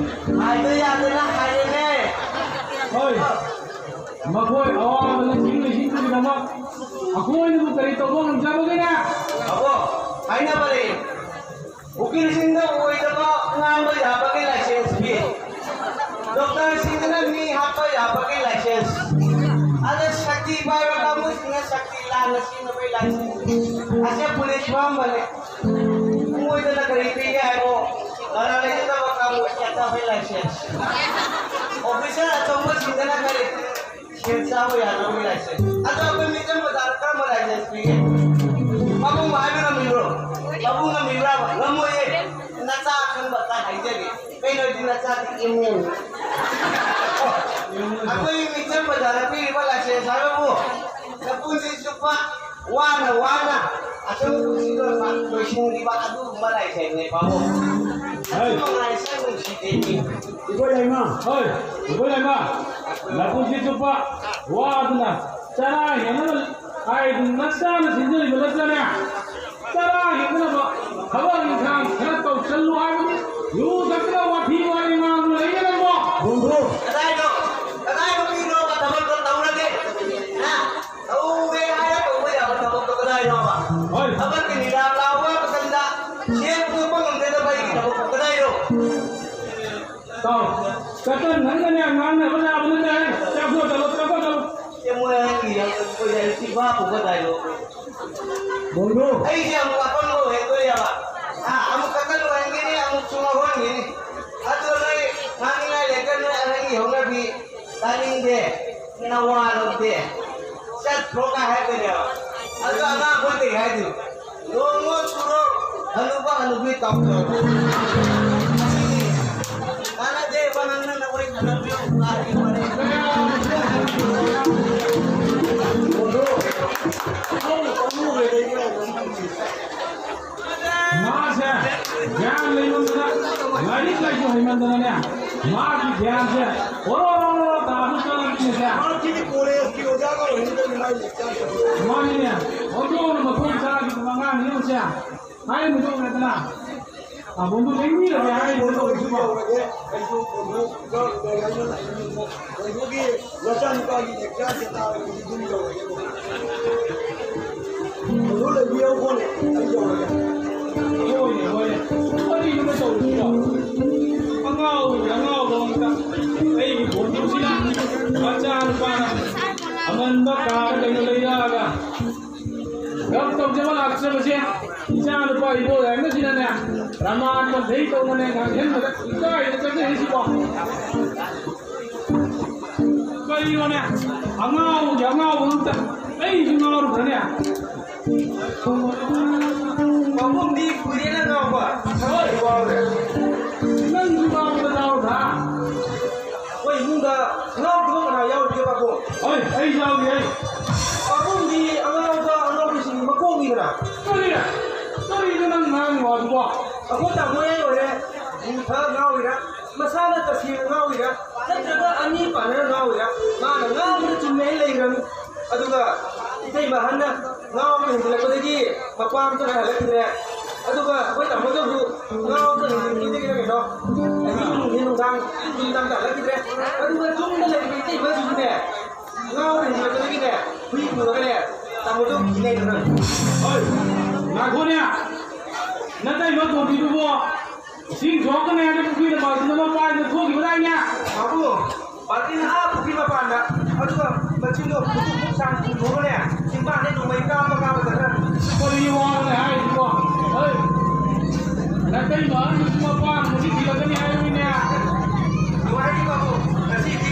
ꯍꯥꯏꯕ ꯌꯥꯗꯅ ꯍꯥꯏꯔꯦꯅꯦ꯫ ꯍꯣꯏ꯫ ꯃꯈꯣꯏ ꯑꯋꯥꯕꯗ ꯂꯤꯡꯁꯤꯟ ꯂꯤꯡꯁꯤꯟꯕꯒꯤꯗꯃꯛ ꯑꯩꯈꯣꯏꯅꯕꯨ ꯀꯔꯤ ꯇꯧꯕ ꯉꯝꯖꯕꯒꯦꯅꯦ? ꯑꯕꯣ, ꯍꯥꯏꯅꯕ ꯂꯩ꯫ ꯎꯀꯤꯜꯁꯤꯡꯅ ꯑꯣꯏꯗꯕ ꯉꯥꯡꯕ ꯌꯥꯕꯒꯤ ꯂꯥꯏꯁꯦꯟꯁ ꯄꯤ꯫ ꯗꯣꯛꯇꯔꯁꯤꯡꯅ ꯃꯤ ꯍꯥꯠꯄ ꯌꯥꯕꯒꯤ ꯂꯥꯏꯁꯦꯟꯁ꯫ ꯑꯗ ꯁꯛꯇꯤ ꯄꯥꯏꯕ ꯀꯥꯡꯕꯨꯁꯤꯡꯅ ꯁꯛꯇꯤ ꯂꯥꯟꯅ ꯁꯤꯖꯤꯟꯅꯕꯒꯤ ꯂꯥꯏꯁꯦꯟꯁ꯫ ꯑꯁꯦ ꯄꯨꯂꯤꯁ ꯐꯝꯕꯅꯦ꯫ ꯃꯣꯏꯗꯅ ꯀꯔꯤ ꯄꯤꯒꯦ ꯍꯥꯏꯕꯨ, ꯃꯔꯥꯜ ꯂꯩꯖꯗꯕ ꯀꯥꯡꯕꯨ ꯆꯠꯇꯕꯒꯤ ꯂꯥꯏꯁꯦꯟꯁ꯫ ꯑꯣꯐꯤꯁꯔ ꯑꯆꯧꯕꯁꯤꯡꯗꯅ ꯀꯔꯤ? ꯁꯦꯜ ꯆꯥꯕ ꯌꯥꯗꯕꯒꯤ ꯂꯥꯏꯁꯦꯟꯁ꯫ ꯑꯗꯣ ꯑꯩꯈꯣꯏ ꯃꯤꯆꯝ ꯕꯖꯥꯔꯗ ꯀꯔꯝꯕ ꯂꯥꯏꯁꯦꯟꯁ ꯄꯤꯒꯦ? ꯄꯥꯕꯨꯡꯕꯨ ꯍꯥꯏꯕ ꯉꯝꯃꯤꯕ꯭ꯔꯣ? ꯄꯥꯕꯨꯡ ꯉꯝꯃꯤꯕ꯭ꯔꯥꯕ? ꯉꯝꯃꯣꯏꯌꯦ꯫ ꯅꯆꯥ ꯑꯈꯪꯕ ꯈꯔ ꯍꯥꯏꯖꯒꯦ꯫ ꯀꯩꯅꯣꯗꯤ ꯅꯆꯥꯗꯤ ꯏꯃꯨꯡ꯫ ꯑꯩꯈꯣꯏ ꯃꯤꯆꯝ ꯕꯖꯥꯔꯗ ꯄꯤꯔꯤꯕ ꯂꯥꯏꯁꯦꯟꯁ ꯍꯥꯏꯕꯕꯨ ꯅꯄꯨꯟꯁꯤ ꯆꯨꯞꯄ ꯋꯥꯅ ꯋꯥꯅ ꯑꯁꯨꯝ ꯄꯨꯟꯁꯤꯗꯣ ꯂꯣꯏꯁꯤꯟꯈꯤꯕ ꯑꯗꯨꯒꯨꯝꯕ ꯂꯥꯏꯁꯦꯟꯁꯅꯦ ꯄꯥꯕꯨꯡ꯫ ꯍꯣꯏ꯫ ꯑꯗꯨ ꯃꯉꯥꯏ ꯁꯛ ꯅꯨꯡꯁꯤꯗꯦ ꯃꯤ꯫ ꯏꯕꯣ ꯌꯥꯏꯃ꯫ ꯍꯣꯏ, ꯏꯕꯣ ꯌꯥꯏꯃ꯫ ꯅꯄꯨꯟꯁꯤ ꯆꯨꯞꯄ ꯋꯥꯗꯨꯅ ꯆꯔꯥ ꯍꯦꯟꯅꯕ ꯍꯥꯏꯗꯨꯅ ꯅꯆꯥꯅ ꯁꯤꯟꯖꯔꯤꯕ ꯅꯆꯥꯅꯦ꯫ ꯆꯔꯥ ꯍꯦꯟꯅꯕ ꯊꯕꯛ ꯏꯪꯈꯥꯡ ꯈꯔ ꯇꯧꯁꯜꯂꯨ ꯍꯥꯏꯕꯗꯤ ꯌꯨ ꯊꯛꯇꯅ ꯋꯥꯊꯤ ꯋꯥꯔꯦꯝ ꯉꯥꯡꯗꯨꯅ ꯂꯩꯌꯦ ꯅꯪꯕꯣ꯫ ꯕꯣꯟꯗꯣ꯫ ꯀꯗꯥꯏꯅꯣ? ꯀꯗꯥꯏꯅꯣ ꯃꯤꯅꯣꯕ ꯊꯕꯛꯇꯣ ꯇꯧꯔꯒꯦ? ꯍꯥ? ꯇꯧꯒꯦ ꯍꯥꯏꯔ ꯇꯧꯕ ꯌꯥꯕ ꯊꯕꯛꯇꯣ ꯀꯗꯥꯏꯅꯣꯕ? ꯍꯣꯏ꯫ ꯊꯕꯛꯀꯤ ꯅꯤꯂꯥ ꯂꯥꯎꯕ ꯃꯇꯝꯗ ꯁꯦꯟ ꯄꯨꯊꯣꯛꯄ ꯉꯝꯖꯗꯕ ꯑꯩꯒꯤ ꯊꯕꯛꯇꯣ ꯀꯗꯥꯏꯅꯣ? ꯇꯥꯎ, ꯀꯇꯟ ꯅꯪꯒꯅꯦ ꯉꯥꯡꯅꯕ ꯌꯥꯕ ꯅꯠꯇꯦ꯫ ꯆꯠꯈ꯭ꯔꯣ, ꯆꯠꯂꯣ, ꯆꯠꯈ꯭ꯔꯣ, ꯆꯠꯂꯣ꯫ ꯁꯦ ꯃꯣꯏ ꯑꯍꯟꯒꯤ ꯌꯥꯝ ꯀꯨꯏꯅ ꯁꯤ ꯚꯥꯞ ꯑꯣꯏꯕ ꯗꯥꯏꯂꯣꯛ꯫ ꯕꯣꯜꯗꯣ꯫ ꯑꯩꯁꯦ ꯑꯃꯨꯛ ꯑꯄꯪꯕ ꯑꯣꯏꯍꯟꯗꯣꯏꯅꯦꯕ꯫ ꯑꯥ, ꯑꯃꯨꯛ ꯀꯇꯟ ꯑꯣꯏꯍꯟꯒꯅꯤ, ꯑꯃꯨꯛ ꯆꯨꯝꯕ ꯑꯣꯏꯍꯟꯒꯅꯤ꯫ ꯑꯗꯨ ꯅꯣꯏ ꯉꯥꯡꯅꯤꯡꯉꯥꯏ ꯂꯩꯇ꯭ꯔꯦ, ꯅꯣꯏ ꯑꯍꯟꯒꯤ ꯍꯧꯅꯕꯤ꯫ ꯇꯥꯅꯤꯡꯗꯦ, ꯅꯋꯥ ꯂꯧꯗꯦ, ꯆꯠꯈ꯭ꯔꯣ ꯀꯥꯏ ꯍꯥꯏꯗꯣꯏꯅꯦꯕ꯫ ꯑꯗꯣ ꯑꯉꯥꯡ ꯑꯩꯈꯣꯏ ꯀꯩ ꯍꯥꯏꯗꯣꯏꯅꯣ? ꯅꯣꯡꯃ ꯆꯨꯔꯣ, ꯍꯅꯨꯕ ꯍꯅꯨꯕꯤ ꯀꯥꯎꯊꯣꯛꯑꯣ꯫ ꯑꯁꯤꯗꯤ ꯀꯥꯟꯅꯗꯦ, ꯋꯥ ꯉꯥꯡꯅꯅꯕ ꯋꯥꯔꯤ ꯁꯥꯟꯅꯕꯤꯌꯨ, ꯀꯥꯔꯤ ꯋꯥꯔꯤ꯫ ꯃꯥꯁꯦ ꯒ꯭ꯌꯥꯟ ꯂꯩꯃꯟꯗꯅ, ꯂꯥꯏꯔꯤꯛ ꯂꯥꯏꯁꯨ ꯍꯩꯃꯟꯗꯅꯅꯦ, ꯃꯥꯒꯤ ꯒ꯭ꯌꯥꯟꯁꯦ ꯑꯣꯔꯣ ꯑꯣꯔꯣ ꯑꯣꯔꯣ ꯇꯥꯕ ꯆꯠꯂꯝꯃꯤ꯫ ꯃꯍꯥꯛꯀꯤꯗꯤ ꯀꯣꯂꯦꯖꯀꯤ ꯑꯣꯖꯥꯒ ꯑꯣꯏꯔꯤꯉꯩꯗ ꯃꯥꯏ ꯂꯦꯛꯆꯔ ꯇꯧꯕ꯫ ꯃꯥꯅꯤꯅꯦ, ꯍꯧꯗꯣꯡꯅ ꯃꯈꯣꯡ ꯆꯥꯈꯤꯕ ꯑꯉꯥꯡꯅꯤ ꯃꯁꯦ꯫ ꯍꯥꯏꯔꯤꯕꯗꯣ ꯎꯔꯦꯗꯅ? ꯑꯕꯨꯡꯗꯨ ꯂꯦꯡꯕꯤꯔꯒꯦ ꯍꯥꯏꯔꯤꯕꯗꯣ ꯇꯧꯔꯤꯁꯤꯕꯣ꯫ ꯌꯧꯔꯒꯦ꯫ ꯑꯩꯁꯨ ꯀꯩꯅꯣꯒ ꯀꯩ ꯍꯥꯏꯅ ꯂꯥꯛꯏꯅꯣ? ꯀꯩꯅꯣꯒꯤ ꯅꯆꯥꯅꯨꯄꯥꯒꯤ ꯂꯦꯛꯆꯔꯁꯦ ꯇꯥꯔꯒꯗꯤ ꯑꯗꯨꯝ ꯌꯧꯔꯒꯦ꯫ ꯑꯗꯨ ꯂꯩꯕꯤꯌꯣ ꯈꯣꯠꯂꯦ꯫ ꯑꯩ ꯌꯧꯔꯒꯦ꯫ ꯍꯣꯏꯅꯦ, ꯍꯣꯏꯅꯦ꯫ ꯀꯔꯤꯅꯣ ꯇꯧꯔꯤꯁꯤꯕꯣ? ꯑꯉꯥꯎꯕꯒꯤ ꯑꯉꯥꯎꯕ ꯉꯥꯛꯇ꯫ ꯑꯩꯒꯤ ꯈꯣꯟꯊꯣꯛꯁꯤꯅ ꯃꯆꯥꯅꯨꯄꯥꯅ ꯑꯃꯟꯕ ꯀꯥꯔ ꯀꯩꯅꯣ ꯂꯩꯔꯛꯑꯒ ꯒꯞ ꯇꯧꯖꯕ ꯂꯥꯛꯆꯕꯁꯦ ꯏꯆꯥ ꯅꯨꯄꯥ ꯏꯕꯣ ꯂꯥꯏꯔꯤꯛ ꯑꯁꯤꯅꯅꯦ ꯄ꯭ꯔꯃꯥꯟ ꯄꯟꯊꯩ ꯇꯧꯅꯅꯦ ꯉꯥꯡꯁꯤꯟꯕꯗ ꯏꯀꯥꯏꯗ ꯆꯠꯆꯔꯤꯁꯤꯀꯣ꯫ ꯀꯔꯤꯅꯣꯅꯦ? ꯑꯉꯥꯎꯕꯒꯤ ꯑꯉꯥꯎꯕ ꯉꯥꯛꯇ꯫ ꯑꯩꯁꯨ ꯉꯥꯎꯔꯨꯕ꯭ꯔꯅꯦ? ꯄꯥꯕꯨꯡꯗꯤ ꯀꯨꯏꯔꯦꯅ ꯉꯥꯎꯕ꯫ ꯊꯃꯣꯏ ꯉꯥꯎꯔꯦ꯫ ꯅꯪꯁꯨ ꯉꯥꯎꯕ ꯉꯥꯎꯔꯕ꯭ꯔꯥ? ꯑꯩꯈꯣꯏ ꯏꯃꯨꯡꯗ ꯉꯥꯎꯗꯕ ꯀꯅꯥ ꯌꯥꯎꯔꯤꯒꯦ, ꯄꯥꯕꯨꯡ? ꯍꯣꯏ, ꯑꯩ ꯌꯥꯎꯔꯤ, ꯑꯩ꯫ ꯄꯥꯕꯨꯡꯗꯤ ꯑꯉꯥꯎꯕ ꯑꯉꯥꯎꯕꯤꯁꯤꯡꯒꯤ ꯃꯀꯣꯛꯅꯤꯗꯅ꯫ ꯀꯔꯤ? ꯀꯔꯤꯅꯣ ꯅꯪ ꯉꯥꯡꯉꯤ ꯋꯥꯗꯨꯕꯣ? ꯑꯩꯈꯣꯏ ꯇꯥꯃꯣ ꯌꯥꯏ ꯑꯣꯏꯔꯦ꯫ ꯌꯨ ꯊꯛꯑ ꯉꯥꯎꯔꯤꯔꯥ? ꯃꯁꯥꯅ ꯇꯁꯦꯡꯅ ꯉꯥꯎꯔꯤꯔꯥ? ꯅꯠꯇ꯭ꯔꯒ ꯑꯅꯤ ꯄꯥꯟꯅꯔ ꯉꯥꯎꯔꯤꯔꯥ? ꯃꯥꯅ ꯉꯥꯎꯕꯗ ꯆꯨꯝꯃꯦ ꯍꯥꯏꯅ ꯂꯩꯈ꯭ꯔꯕꯅꯤ꯫ ꯑꯗꯨꯒ ꯏꯇꯩꯃ ꯑꯍꯟꯅ ꯉꯥꯎꯕ ꯍꯦꯟꯖꯤꯜꯂꯛꯄꯗꯒꯤ ꯃꯄꯥꯝꯇ ꯍꯜꯂꯛꯈꯤꯗ꯭ꯔꯦ꯫ ꯑꯗꯨꯒ ꯑꯩꯈꯣꯏ ꯇꯥꯃꯣꯗꯁꯨ ꯉꯥꯎꯕ ꯍꯦꯟꯖꯤꯜꯂꯛꯄꯗꯒꯤ ꯀꯩꯅꯣ ꯑꯍꯤꯡ ꯅꯨꯡꯊꯤꯜ ꯅꯨꯡꯗꯥꯡ ꯅꯨꯡꯗꯥꯡꯗ ꯍꯜꯂꯛꯈꯤꯗ꯭ꯔꯦ꯫ ꯑꯗꯨꯒ ꯌꯨꯝꯗ ꯂꯩꯔꯤꯕ ꯏꯇꯩꯃꯁꯤꯁꯨꯅꯦ ꯉꯥꯎꯕ ꯍꯦꯟꯖꯤꯜꯂꯛꯄꯗꯒꯤꯅꯦ ꯍꯨꯏ ꯄꯨꯔꯒꯅꯦ ꯇꯥꯃꯣꯗꯣ ꯀꯤꯅꯩꯗꯅ꯫ ꯍꯣꯏ, ꯉꯥꯏꯈꯣꯅꯦ, ꯅꯇꯩꯃ ꯇꯣꯝꯕꯤꯗꯨꯕꯣ ꯏꯁꯤꯡ ꯁꯣꯛꯀꯅꯤ ꯍꯥꯏꯅ ꯄꯨꯈ꯭ꯔꯤ ꯃꯄꯥꯟꯗꯨꯗ ꯃꯄꯥꯟꯗ ꯊꯣꯛꯈꯤꯕꯗꯥꯏꯅꯦ? ꯕꯥꯕꯨ, ꯕꯥꯜꯇꯤꯟ ꯑꯥ ꯄꯨꯈ꯭ꯔꯤ ꯃꯄꯥꯟꯗ, ꯑꯗꯨꯒ ꯃꯆꯤꯟꯗꯣ ꯈꯨꯇꯨ ꯈꯨꯠ ꯁꯥꯡ ꯆꯤꯡꯊꯣꯛꯑꯒꯅꯦ, ꯆꯤꯡꯕꯥꯟꯗꯩ ꯅꯣꯡꯃꯩ ꯀꯥꯞꯄ ꯀꯥꯞꯄ ꯆꯠꯈ꯭ꯔꯦ꯫ ꯀꯔꯤ ꯋꯥꯅꯣꯅꯦ ꯍꯥꯏꯁꯤꯕꯣ? ꯍꯣꯏ, ꯅꯇꯩꯃ ꯑꯍꯟꯗꯨꯁꯨ ꯃꯄꯥ ꯑꯃꯨꯛ ꯊꯤꯜꯂꯛꯀꯅꯤ ꯍꯥꯏꯕꯅꯤꯅꯦ꯫ ꯅꯨꯡꯉꯥꯏꯔꯤ ꯕꯥꯕꯨ, ꯉꯁꯤꯗꯤ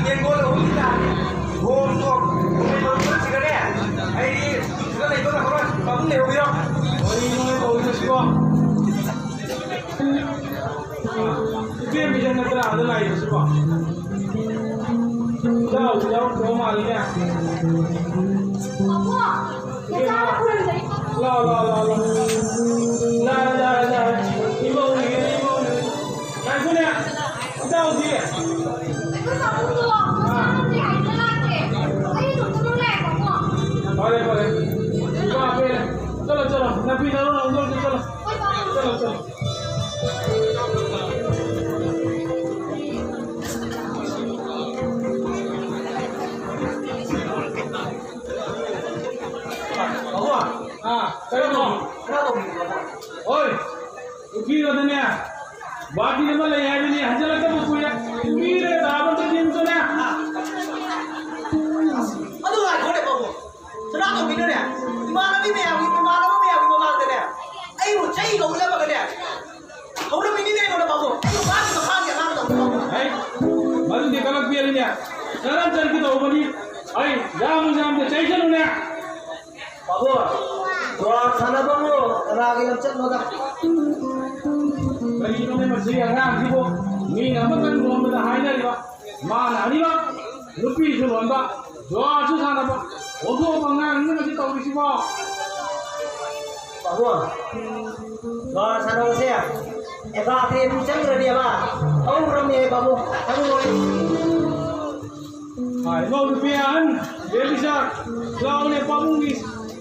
ꯌꯦꯟꯒꯣꯜ ꯑꯍꯨꯝꯒꯤ ꯇꯥꯔꯦ꯫ ꯊꯣꯡꯗꯣ ꯅꯣꯡꯃꯩ ꯃꯔꯨ ꯈꯔ ꯁꯤꯔꯅꯦ, ꯑꯩꯗꯤ ꯌꯨꯝꯁꯤꯗ ꯂꯩꯕ ꯉꯝꯃꯔꯣꯏ꯫ ꯄꯥꯕꯨꯡ ꯂꯩꯍꯧꯕꯤꯔꯣ꯫ ꯀꯔꯤꯅꯣꯅꯦ ꯇꯧꯔꯤꯕꯁꯤꯕꯣ? ꯏꯆꯦ ꯃꯤꯁꯟ ꯅꯠꯇ꯭ꯔꯥ ꯑꯗ ꯂꯥꯛꯏꯕꯁꯤꯕꯣ? ꯏꯆꯥꯎ, ꯏꯆꯥꯎ ꯊꯣꯛꯑ ꯃꯥꯜꯂꯤꯅꯦ꯫ ꯏꯆꯦ ꯃꯥ-, ꯂꯥꯛꯑꯣ, ꯂꯥꯛꯑꯣ, ꯂꯥꯛꯑꯣ, ꯂꯥꯛꯑꯣ꯫ ꯂꯥꯛꯑꯦ, ꯂꯥꯛꯑꯦ, ꯂꯥꯛꯑꯦ꯫ ꯏꯃꯧꯅꯤꯅꯦ, ꯏꯃꯧꯅꯤꯅꯦ꯫ ꯉꯥꯏꯈꯣꯅꯦ, ꯏꯆꯥꯎꯗꯤ꯫ ꯑꯩꯈꯣꯏ ꯄꯥꯕꯨꯡꯗꯣ ꯃꯁꯥ ꯉꯝꯗꯦ ꯍꯥꯏ꯫ ꯏꯃꯥꯟꯅꯕꯤ ꯃꯌꯥꯝꯒꯤ, ꯏꯃꯥꯟꯅꯕ ꯃꯌꯥꯝꯒꯤ ꯃꯃꯥꯡꯗꯅꯦ, ꯑꯩꯕꯨ ꯆꯩ ꯀꯧꯅꯕꯒꯅꯦ, ꯍꯧꯔꯝꯃꯤꯅꯤ ꯀꯩꯅꯣ ꯅꯄꯥꯕꯨ? ꯑꯩꯕꯨ ꯃꯥꯒꯤ ꯃꯈꯥꯒꯤ ꯑꯉꯥꯡ ꯇꯧꯅꯕ꯫ ꯍꯩ, ꯃꯗꯨꯗꯤ ꯀꯂꯛ ꯄꯦꯜꯂꯤꯅꯦ꯫ ꯆꯔꯝ ꯆꯠꯀꯦ ꯇꯧꯕꯅꯤ꯫ ꯑꯩ ꯌꯥꯝ ꯌꯥꯝꯅ ꯆꯩꯁꯅꯨꯅꯦ꯫ ꯄꯥꯕꯨꯡ, ꯖꯨꯋꯥꯔ ꯁꯥꯟꯅꯕꯕꯨ ꯀꯅꯥꯒꯤ ꯂꯝꯆꯠꯅꯣꯗ? ꯀꯔꯤꯅꯣꯅꯦ ꯃꯁꯤ ꯑꯉꯥꯡꯁꯤꯕꯨ? ꯃꯤꯅ ꯑꯃꯇꯪ ꯂꯣꯟꯕꯗ ꯍꯥꯏꯅꯔꯤꯕ, ꯃꯥꯅ ꯑꯅꯤꯃꯛ ꯅꯨꯄꯤꯁꯨ ꯂꯣꯟꯕ, ꯖꯨꯋꯥꯔꯁꯨ ꯁꯥꯟꯅꯕ, ꯑꯣꯟꯊꯣꯛꯄ ꯑꯉꯥꯡꯅꯤꯅꯦ ꯃꯁꯤ ꯇꯧꯔꯤꯁꯤꯕꯣ꯫ ꯄꯥꯕꯨꯡ, ꯖꯨꯋꯥꯔ ꯁꯥꯟꯅꯕꯁꯦ ꯑꯦꯀꯥꯗꯃꯤ ꯆꯪꯗ꯭ꯔꯗꯤꯕ ꯍꯧꯔꯝꯃꯦ ꯄꯥꯕꯨꯡ, ꯈꯪꯉꯣꯏ꯫ ꯑꯥ, ꯏꯃꯧ ꯅꯨꯄꯤ ꯑꯍꯟ, ꯕꯦꯕꯤꯆꯥ, ꯂꯥꯎꯅꯦ, ꯄꯥꯕꯨꯡꯒꯤ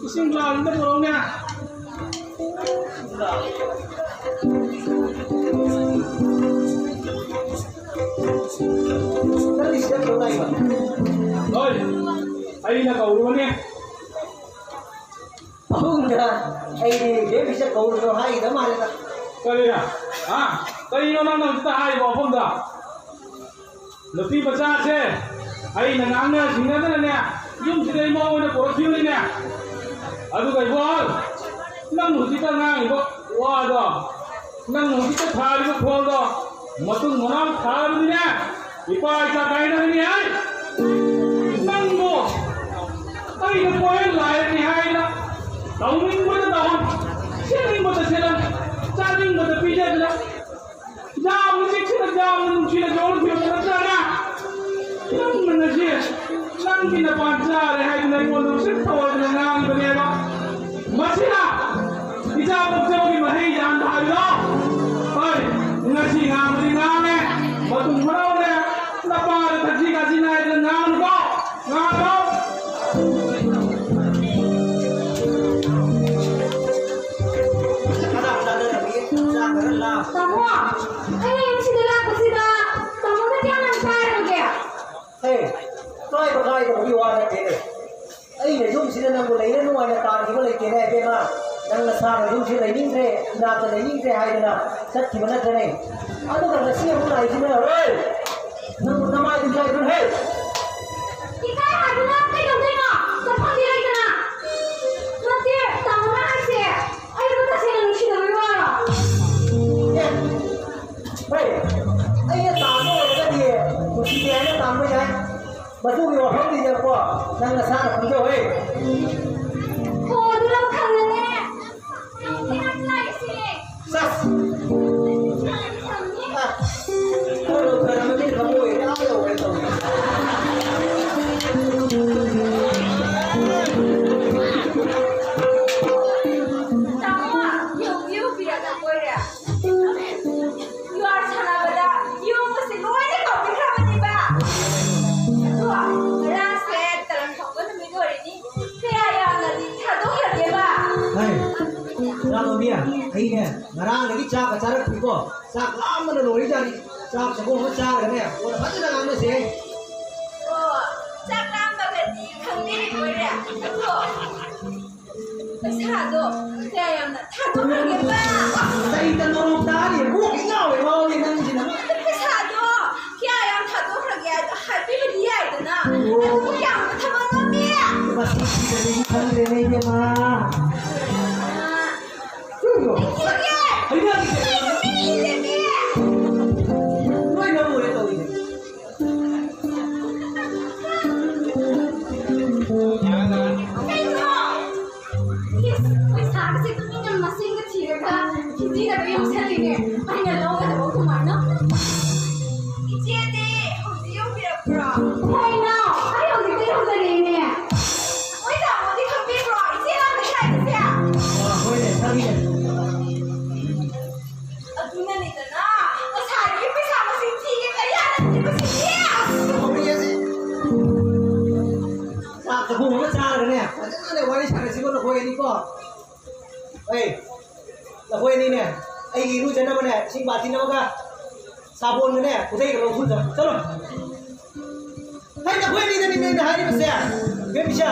ꯏꯁꯤꯡ ꯒ꯭ꯂꯥꯁ ꯑꯝꯇ ꯄꯨꯔꯛꯎꯅꯦ꯫ ꯅꯪꯗꯤ ꯁꯤꯗ ꯀꯩꯗꯧ ꯂꯥꯛꯏꯕ? ꯍꯣꯏ, ꯑꯩꯅ ꯀꯧꯔꯨꯕꯅꯦ꯫ ꯄꯥꯕꯨꯡꯗ ꯑꯩꯗꯤ ꯕꯦꯕꯤꯆꯥ ꯀꯧꯔꯨꯅꯣ ꯍꯥꯏꯒꯗꯕ ꯃꯥꯜꯂꯦꯗ꯫ ꯀꯔꯤꯅ? ꯍꯥ? ꯀꯔꯤꯅꯣ ꯅꯪꯅ ꯍꯧꯖꯤꯛꯇ ꯍꯥꯏꯔꯤꯕ ꯃꯐꯝꯗ? ꯅꯨꯄꯤ ꯃꯆꯥꯁꯦ ꯑꯩꯅ ꯉꯥꯡꯅ ꯁꯤꯡꯅꯗꯅꯅꯦ, ꯌꯨꯝꯁꯤꯗ ꯏꯃꯧ ꯑꯣꯏꯅ ꯄꯨꯔꯛꯈꯤꯕꯅꯤꯅꯦ꯫ ꯑꯗꯨꯒ ꯏꯕꯣꯜ, ꯅꯪ ꯍꯧꯖꯤꯛꯇ ꯉꯥꯡꯉꯤꯕ ꯋꯥꯗꯣ, ꯅꯪ ꯍꯧꯖꯤꯛꯇ ꯊꯥꯔꯤꯕ ꯈꯣꯜꯗꯣ, ꯃꯇꯨꯡ ꯃꯅꯥꯎ ꯊꯥꯔꯕꯗꯤꯅꯦ, ꯏꯄꯥ ꯏꯆꯥ ꯀꯥꯏꯅꯒꯅꯤ ꯍꯥꯏ꯫ ꯅꯪꯕꯨ ꯑꯩꯅ ꯄꯣꯌꯦꯜ ꯂꯥꯏꯔꯅꯤ ꯍꯥꯏꯅ ꯇꯧꯅꯤꯡꯕꯗ ꯇꯧꯍꯟ, ꯁꯦꯠꯅꯤꯡꯕꯗ ꯁꯦꯠꯍꯟ, ꯆꯥꯅꯤꯡꯕꯗ ꯄꯤꯖꯗꯅ, ꯌꯥꯝꯅ ꯆꯦꯛꯁꯤꯟꯅ, ꯌꯥꯝꯅ ꯅꯨꯡꯁꯤꯅ ꯌꯣꯛꯂꯛꯈꯤꯕ ꯅꯠꯇ꯭ꯔꯅꯦ? ꯅꯪꯅ ꯉꯁꯤ ꯅꯪꯒꯤ ꯅꯄꯥꯟ ꯆꯥꯔꯦ ꯍꯥꯏꯗꯨꯅ ꯑꯩꯉꯣꯟꯗ ꯎꯁꯤꯠ ꯊꯑꯣꯏꯗꯅ ꯉꯥꯡꯂꯤꯕꯅꯦꯕ꯫ ꯃꯁꯤꯅ ꯏꯆꯥ ꯄꯣꯛꯆꯕꯒꯤ ꯃꯍꯩ ꯌꯥꯟꯕ ꯍꯥꯏꯕꯗꯣ꯫ ꯍꯣꯏ, ꯉꯁꯤ ꯉꯥꯡꯕꯗꯤ ꯉꯥꯡꯉꯦ, ꯃꯇꯨꯡ ꯃꯅꯥꯎꯅꯦ, ꯅꯄꯥꯗ ꯊꯛꯁꯤ ꯈꯥꯁꯤ ꯅꯥꯏꯗꯅ ꯉꯥꯡꯅꯨꯀꯣ, ꯉꯥꯡꯅꯨ꯫ ꯇꯥꯃꯣ, ꯑꯩ ꯌꯨꯝꯁꯤꯗ ꯂꯥꯛꯄꯁꯤꯗ ꯇꯥꯃꯣꯅ ꯀꯌꯥꯝ ꯌꯥꯝ ꯆꯥꯏꯔꯒꯦ? ꯍꯦ, ꯀꯥꯏꯕ ꯀꯥꯏꯗꯕꯒꯤ ꯋꯥ ꯅꯠꯇꯦꯅꯦ꯫ ꯑꯩꯅ ꯌꯨꯝꯁꯤꯗ ꯅꯪꯕꯨ ꯂꯩꯅ ꯅꯨꯡꯉꯥꯏꯅ ꯇꯥꯟꯈꯤꯕ ꯂꯩꯇꯦꯅꯦ, ꯏꯕꯦꯝꯃ꯫ ꯅꯪ ꯅꯁꯥꯅ ꯌꯨꯝꯁꯤ ꯂꯩꯅꯤꯡꯗ꯭ꯔꯦ, ꯏꯅꯥꯛꯇ ꯂꯩꯅꯤꯡꯗ꯭ꯔꯦ ꯍꯥꯏꯗꯅ ꯆꯠꯈꯤꯕ ꯅꯠꯇ꯭ꯔꯅꯦ? ꯑꯗꯨꯒ ꯉꯁꯤ ꯑꯃꯨꯛ ꯂꯥꯛꯏꯁꯤꯅ, ꯍꯣꯏ! ꯅꯪꯕꯨ ꯅꯃꯥꯏꯗꯨ ꯏꯀꯥꯏꯕ꯭ꯔꯣ, ꯍꯦ? ꯏꯀꯥꯏ ꯍꯥꯏꯗꯨꯅ ꯀꯩꯗꯧꯗꯣꯏꯅꯣ? ꯆꯠꯐꯝꯗꯤ ꯂꯩꯇꯅ꯫ ꯑꯗꯨꯒꯤ ꯋꯥꯐꯝꯗꯤꯅꯦꯀꯣ, ꯅꯪ ꯅꯁꯥꯅ ꯈꯪꯖꯧꯍꯦ꯫ ꯍꯣ, ꯑꯗꯨ ꯅꯪ ꯈꯪꯉꯅꯦ꯫ ꯅꯪ ꯄꯩꯁꯥ ꯂꯥꯛꯏꯁꯦ꯫ ꯁꯁ! ꯈꯪꯉꯦ꯫ ꯑ, ꯈꯔ ꯈꯔ ꯃꯃꯤꯠ ꯈꯪꯉꯣꯏ, ꯑꯥ ꯌꯧꯔꯦ ꯇꯧꯔꯤ꯫ ꯇꯥꯃꯣ, ꯌꯧ, ꯌꯧꯕꯤꯔꯒ ꯀꯣꯏꯔꯦ꯫ ꯌꯨꯍꯥꯔ ꯁꯥꯟꯅꯕꯗ ꯌꯨꯝꯒꯁꯦ ꯂꯣꯏꯅ ꯀꯥꯎꯕꯤꯈ꯭ꯔꯕꯅꯦꯕ꯫ ꯑꯗꯣ ꯉꯔꯥꯡꯁꯦ ꯇꯔꯟ ꯐꯪꯕ ꯅꯨꯃꯤꯠ ꯑꯣꯏꯔꯤꯅꯤ꯫ ꯀꯌꯥ ꯌꯥꯝꯅꯗꯤ ꯊꯥꯗꯣꯛꯈ꯭ꯔꯒꯦꯕ? ꯍꯥꯏ, ꯉꯔꯥꯡ ꯂꯧꯕꯤ, ꯑꯩꯅꯦ ꯉꯔꯥꯡꯗꯒꯤ ꯆꯥꯛꯀ ꯆꯥꯔꯛꯇ꯭ꯔꯤꯀꯣ꯫ ꯆꯥꯛ ꯂꯥꯝꯕꯅ ꯂꯣꯏꯔꯤꯖꯥꯠꯅꯤ꯫ ꯆꯥꯛ ꯆꯥꯛꯈꯣꯝ ꯑꯃ ꯆꯥꯔꯒꯅꯦ, ꯀꯣꯟꯅ ꯐꯖꯅ ꯉꯥꯡꯅꯁꯦ꯫ ꯑꯣ, ꯆꯥꯛ ꯂꯥꯝꯕꯒꯗꯤ ꯈꯪꯕꯤꯔꯤ ꯂꯣꯏꯔꯦ꯫ ꯑꯗꯣ ꯄꯩꯁꯥꯗꯣ ꯀꯌꯥ ꯌꯥꯝꯅ ꯊꯥꯗꯣꯛꯈ꯭ꯔꯒꯦꯕ? ꯑꯁ, ꯀꯩꯗ ꯅꯣꯔꯣꯛ ꯇꯥꯔꯤ? ꯀꯣꯛ ꯉꯥꯎꯔꯦ, ꯉꯥꯎꯔꯦ ꯅꯪꯁꯤꯅ꯫ ꯑꯗꯨ ꯄꯩꯁꯥꯗꯣ ꯀꯌꯥ ꯌꯥꯝ ꯊꯥꯗꯣꯛꯈ꯭ꯔꯒꯦ ꯍꯥꯏꯗꯣ ꯍꯥꯏꯕꯤꯕꯗꯤ ꯌꯥꯏꯗꯅ꯫ ꯑꯣ꯫ ꯑꯗꯨꯕꯨ ꯌꯥꯝꯅ ꯊꯕꯛ ꯉꯝꯃꯦ꯫ ꯃꯁꯤ ꯊꯤꯗꯅ ꯑꯩ ꯈꯪꯗ꯭ꯔꯦꯅꯦ, ꯏꯕꯦꯝꯃ꯫ ꯑ, ꯀꯩꯅꯣ? ꯑꯩ ꯊꯤꯔꯒꯦ꯫ ꯍꯩꯅꯗꯦ꯫ ꯑꯩ ꯅꯨꯄꯤ ꯏꯜꯂꯦꯃꯤ꯫ ꯂꯣꯏ ꯉꯝꯃꯨꯔꯦ ꯇꯧꯔꯤꯁꯦ꯫ ꯀꯩꯅꯣ? ꯏꯁ, ꯄꯩꯁꯥꯒꯁꯦ ꯇꯨꯃꯤꯟꯅ ꯃꯁꯤꯡꯒ ꯊꯤꯔꯒ ꯊꯤꯟꯖꯤꯟꯅꯕ ꯌꯣꯝꯁꯜꯂꯤꯅꯦ꯫ ꯑꯩꯅ ꯂꯧꯒꯗꯕ ꯀꯃꯥꯏꯅ? ꯏꯆꯦꯗꯤ ꯍꯧꯖꯤꯛ ꯌꯧꯕꯤꯔꯛꯄ꯭ꯔꯣ? ꯍꯣꯏ, ꯏꯅꯥꯎ, ꯑꯩ ꯍꯧꯖꯤꯛꯇ ꯌꯧꯖꯔꯛꯏꯅꯦ꯫ ꯅꯣꯏ ꯇꯥꯃꯣꯗꯤ ꯈꯪꯕꯤꯕ꯭ꯔꯣ? ꯏꯆꯦ ꯂꯥꯛꯄ ꯁ꯭ꯋꯥꯏꯗꯁꯦ꯫ ꯑ, ꯍꯣꯏꯅꯦ, ꯈꯪꯉꯤꯅꯦ꯫ ꯑꯗꯨꯅꯅꯤꯗꯅ ꯉꯁꯥꯏꯒꯤ ꯄꯩꯁꯥ ꯃꯁꯤꯡ ꯊꯤꯒꯦ ꯀꯌꯥ ꯅꯠꯇꯦ ꯃꯁꯤꯡ ꯊꯤ꯫ ꯑꯁ, ꯍꯧꯔꯛꯑꯦ ꯁꯤ꯫ ꯆꯥꯛ ꯆꯥꯛꯈꯨꯝ ꯑꯃ ꯆꯥꯔꯒꯅꯦ, ꯐꯖꯅꯅꯦ ꯋꯥꯔꯤ ꯁꯥꯟꯅꯁꯤꯀꯣ ꯅꯈꯣꯏ ꯑꯅꯤꯀꯣ꯫ ꯑꯩ, ꯅꯈꯣꯏ ꯑꯅꯤꯅꯦ, ꯑꯩꯒꯤ ꯏꯔꯨꯖꯅꯕꯅꯦ, ꯏꯁꯤꯡ ꯕꯥꯇꯤꯟ ꯑꯃꯒ ꯁꯥꯄꯣꯟꯒꯅꯦ, ꯈꯨꯗꯩꯒ ꯂꯧꯊꯣꯛꯆꯔꯣ꯫ ꯆꯠꯂꯣ꯫ ꯍꯩ, ꯅꯈꯣꯏ ꯑꯅꯤꯗꯅꯤꯅꯦ ꯑꯩꯅ ꯍꯥꯏꯔꯤꯕꯁꯦ꯫ ꯕꯦꯝ ꯏꯆꯥ,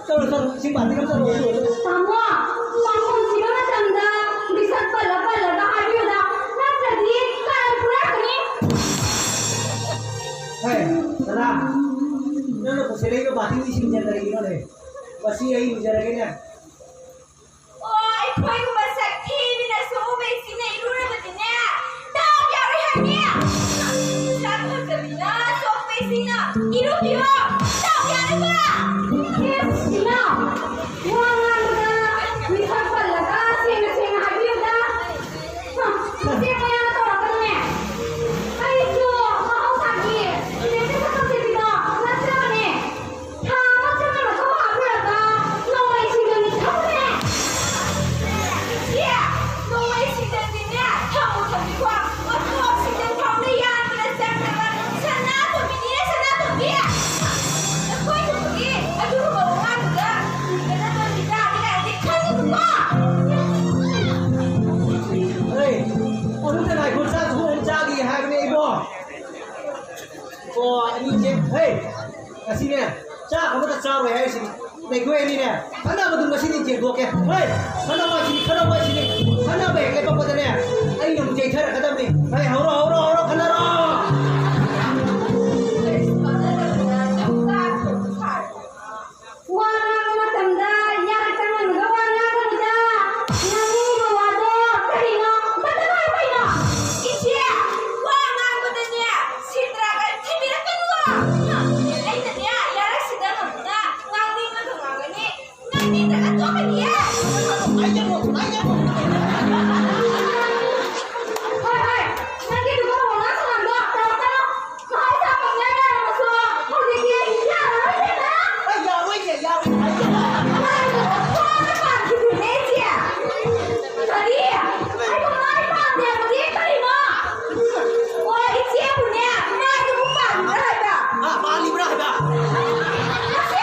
ꯆꯠꯂꯣ, ꯆꯠꯂꯣ, ꯏꯁꯤꯡ ꯕꯥꯇꯤꯟ ꯑꯃ ꯆꯠꯂꯣ, ꯂꯧꯊꯣꯛꯆꯔꯣ꯫ ꯇꯥꯃꯣ, ꯄꯥꯈꯣꯟ ꯊꯤꯕ ꯃꯇꯝꯗ ꯃꯤꯁꯛ ꯄꯜꯂ ꯄꯜꯂꯒ ꯍꯥꯏꯕꯤꯌꯨꯗ, ꯅꯠꯇ꯭ꯔꯗꯤ ꯀꯔꯟ ꯐꯨꯔꯛꯀꯅꯤ꯫ ꯍꯩ, ꯗꯗꯥ, ꯅꯪꯅ ꯄꯨꯁꯤꯜꯂꯛꯏꯕ ꯕꯥꯇꯤꯟꯒꯤ ꯏꯁꯤꯡꯁꯦ ꯀꯔꯤꯒꯤꯅꯣꯅꯦ? ꯃꯁꯤ ꯑꯩ ꯂꯨꯖꯔꯒꯦꯅꯦ꯫ ꯑꯣ, ꯑꯩꯈꯣꯏꯒꯨꯝꯕ ꯁꯛ ꯊꯤꯕꯤꯅ ꯁꯣꯛꯎꯕ ꯏꯁꯤꯡꯅ ꯏꯔꯨꯔꯕꯗꯤꯅꯦ, ꯗꯥꯎ ꯌꯥꯔꯣꯏ ꯍꯥꯏꯕꯤ꯫ ꯁꯛ ꯐꯖꯕꯤꯅ ꯁꯣꯛꯄ ꯏꯁꯤꯡꯅ ꯏꯔꯨꯕꯤꯌꯣ! ꯆꯥꯛ ꯌꯥꯔꯦꯕ! ꯏꯁ, ꯏꯃꯥ! ꯋꯥ ꯉꯥꯡꯕꯗ ꯃꯤꯁꯛ ꯄꯜꯂꯒ ꯁꯦꯡꯅ ꯁꯦꯡꯅ ꯍꯥꯏꯕꯤꯌꯨꯗ! ꯍ, ꯃꯆꯦ ꯃꯌꯥꯝꯅ ꯇꯧꯔꯛꯀꯅꯨꯅꯦ! ꯑꯩꯁꯨ ꯃꯍꯧꯁꯥꯒꯤ ꯏꯅꯦꯒꯤ ꯁꯛꯐꯝ ꯁꯤꯕꯤꯗꯣ ꯅꯠꯇ꯭ꯔꯕꯅꯦ! ꯊꯥ ꯑꯃ ꯆꯪꯅ ꯃꯊꯧ ꯍꯥꯞꯄꯨꯔꯒ ꯅꯣꯡꯃꯩ ꯁꯤꯡꯗ ꯅꯤꯛꯊꯧꯅꯦ! ꯏꯆꯦ! ꯅꯣꯡꯃꯩ ꯁꯤꯡꯗꯗꯤꯅꯦ, ꯊꯝꯃꯨ ꯊꯝꯕꯤꯈꯣ! ꯃꯈꯣꯡ ꯁꯤꯡꯗ ꯐꯥꯎꯅ ꯌꯥꯟꯗꯅ ꯆꯪꯈ꯭ꯔꯕ ꯁꯅꯥꯇꯣꯝꯕꯤꯅꯤꯅꯦ, ꯁꯅꯥꯇꯣꯝꯕꯤ! ꯅꯈꯣꯏꯒꯨꯝꯕꯒꯤ ꯑꯗꯨꯒꯨꯝꯕ ꯋꯥꯉꯥꯡꯗꯨꯗ ꯀꯨꯏꯒꯗꯕ ꯃꯤꯗꯥꯗꯤ ꯀꯥꯏꯗꯤ ꯈꯪꯉꯤꯕꯀꯣ? ꯑꯦ, ꯑꯗꯨꯝꯇ ꯉꯥꯏꯈꯣ, ꯆꯥꯛ ꯊꯣꯡ ꯆꯥꯒꯦ ꯍꯥꯏꯕꯅꯦ ꯏꯕꯣ꯫ ꯑꯣ, ꯑꯅꯤꯁꯦ, ꯍꯦ, ꯉꯁꯤꯅꯦ, ꯆꯥꯛ ꯑꯃꯇ ꯆꯥꯔꯣꯏ ꯍꯥꯏꯔꯤꯁꯤꯅꯦ꯫ ꯂꯩꯈꯣꯏ ꯑꯅꯤꯅꯦ, ꯈꯠꯅꯕꯗꯨ ꯉꯁꯤꯗꯤ ꯌꯦꯡꯊꯣꯛꯀꯦ꯫ ꯍꯣꯏ, ꯈꯠꯅꯕ ꯍꯥꯏꯁꯤꯗꯤ, ꯈꯠꯅꯕ ꯍꯥꯏꯁꯤꯗꯤ, ꯈꯠꯅꯕ ꯍꯦꯛ ꯂꯦꯞꯄꯛꯄꯗꯅꯦ, ꯑꯩꯅ ꯑꯃꯨꯛ ꯆꯩꯊꯔꯛꯀꯗꯕꯅꯤ꯫ ꯍꯣꯏ, ꯍꯧꯔꯣ, ꯍꯧꯔꯣ, ꯍꯧꯔꯣ, ꯈꯠꯅꯔꯣ! ꯋꯥ ꯉꯥꯡꯕ ꯃꯇꯝꯗ ꯌꯥꯔꯛꯇ ꯉꯝꯃꯒ ꯋꯥ ꯉꯥꯡꯒꯅꯨꯗ꯫ ꯉꯥꯡꯅꯤꯡꯉꯤꯕ ꯋꯥꯗꯣ ꯀꯔꯤꯅꯣ? ꯑꯝꯇ ꯍꯥꯏꯌꯨ ꯀꯩꯅꯣ? ꯏꯆꯦ, ꯋꯥ ꯉꯥꯡꯕꯗꯅꯦ, ꯁꯤꯇ꯭ꯔꯥꯒ ꯊꯤꯕꯤꯔꯛꯀꯅꯨ꯫ ꯑꯩꯅꯅꯦ, ꯌꯥꯔꯛꯁꯤꯗ ꯉꯝꯃꯒ ꯉꯥꯡꯅꯤꯡꯉꯒ ꯉꯥꯡꯒꯅꯤ꯫ ꯉꯥꯡꯅꯤꯡꯗ꯭ꯔꯒ ꯇꯣꯛꯀꯅꯤꯌꯦ꯫ ꯍꯣꯏ, ꯍꯣꯏ, ꯅꯪꯒꯤ ꯑꯗꯨꯒꯨꯝꯕ ꯋꯥꯉꯥꯡ ꯁꯉꯥꯡꯗꯣ ꯇꯧꯔꯛꯀꯅꯨ꯫ ꯃꯍꯧꯁꯥ ꯄꯪꯌꯥ ꯌꯥꯔꯝꯃꯁꯨ ꯍꯧꯖꯤꯛꯇꯤ ꯌꯥꯔꯔꯣꯏꯗꯅ꯫ ꯑꯩ ꯌꯥꯔꯣꯏꯅꯦ, ꯌꯥꯔꯣꯏ ꯍꯥꯏꯒꯦ꯫ ꯃꯥꯏꯗꯣ ꯊꯣꯡꯅ ꯄꯥꯟꯈꯤꯗꯣꯏꯅꯦ, ꯏꯆꯦ꯫ ꯀꯔꯤ? ꯑꯩꯕꯨ ꯃꯥꯏ ꯄꯥꯟꯗꯦ ꯍꯥꯏꯕꯗꯤ ꯀꯔꯤꯅꯣ? ꯑꯣ, ꯏꯆꯦꯕꯨꯅꯦ, ꯃꯥꯏꯗꯨꯕꯨ ꯄꯥꯜꯂꯤꯕ꯭ꯔꯥ ꯍꯥꯏꯕ? ꯑꯥ, ꯄꯥꯜꯂꯤꯕ꯭ꯔꯥ ꯍꯥꯏꯕ? ꯑꯁꯦ!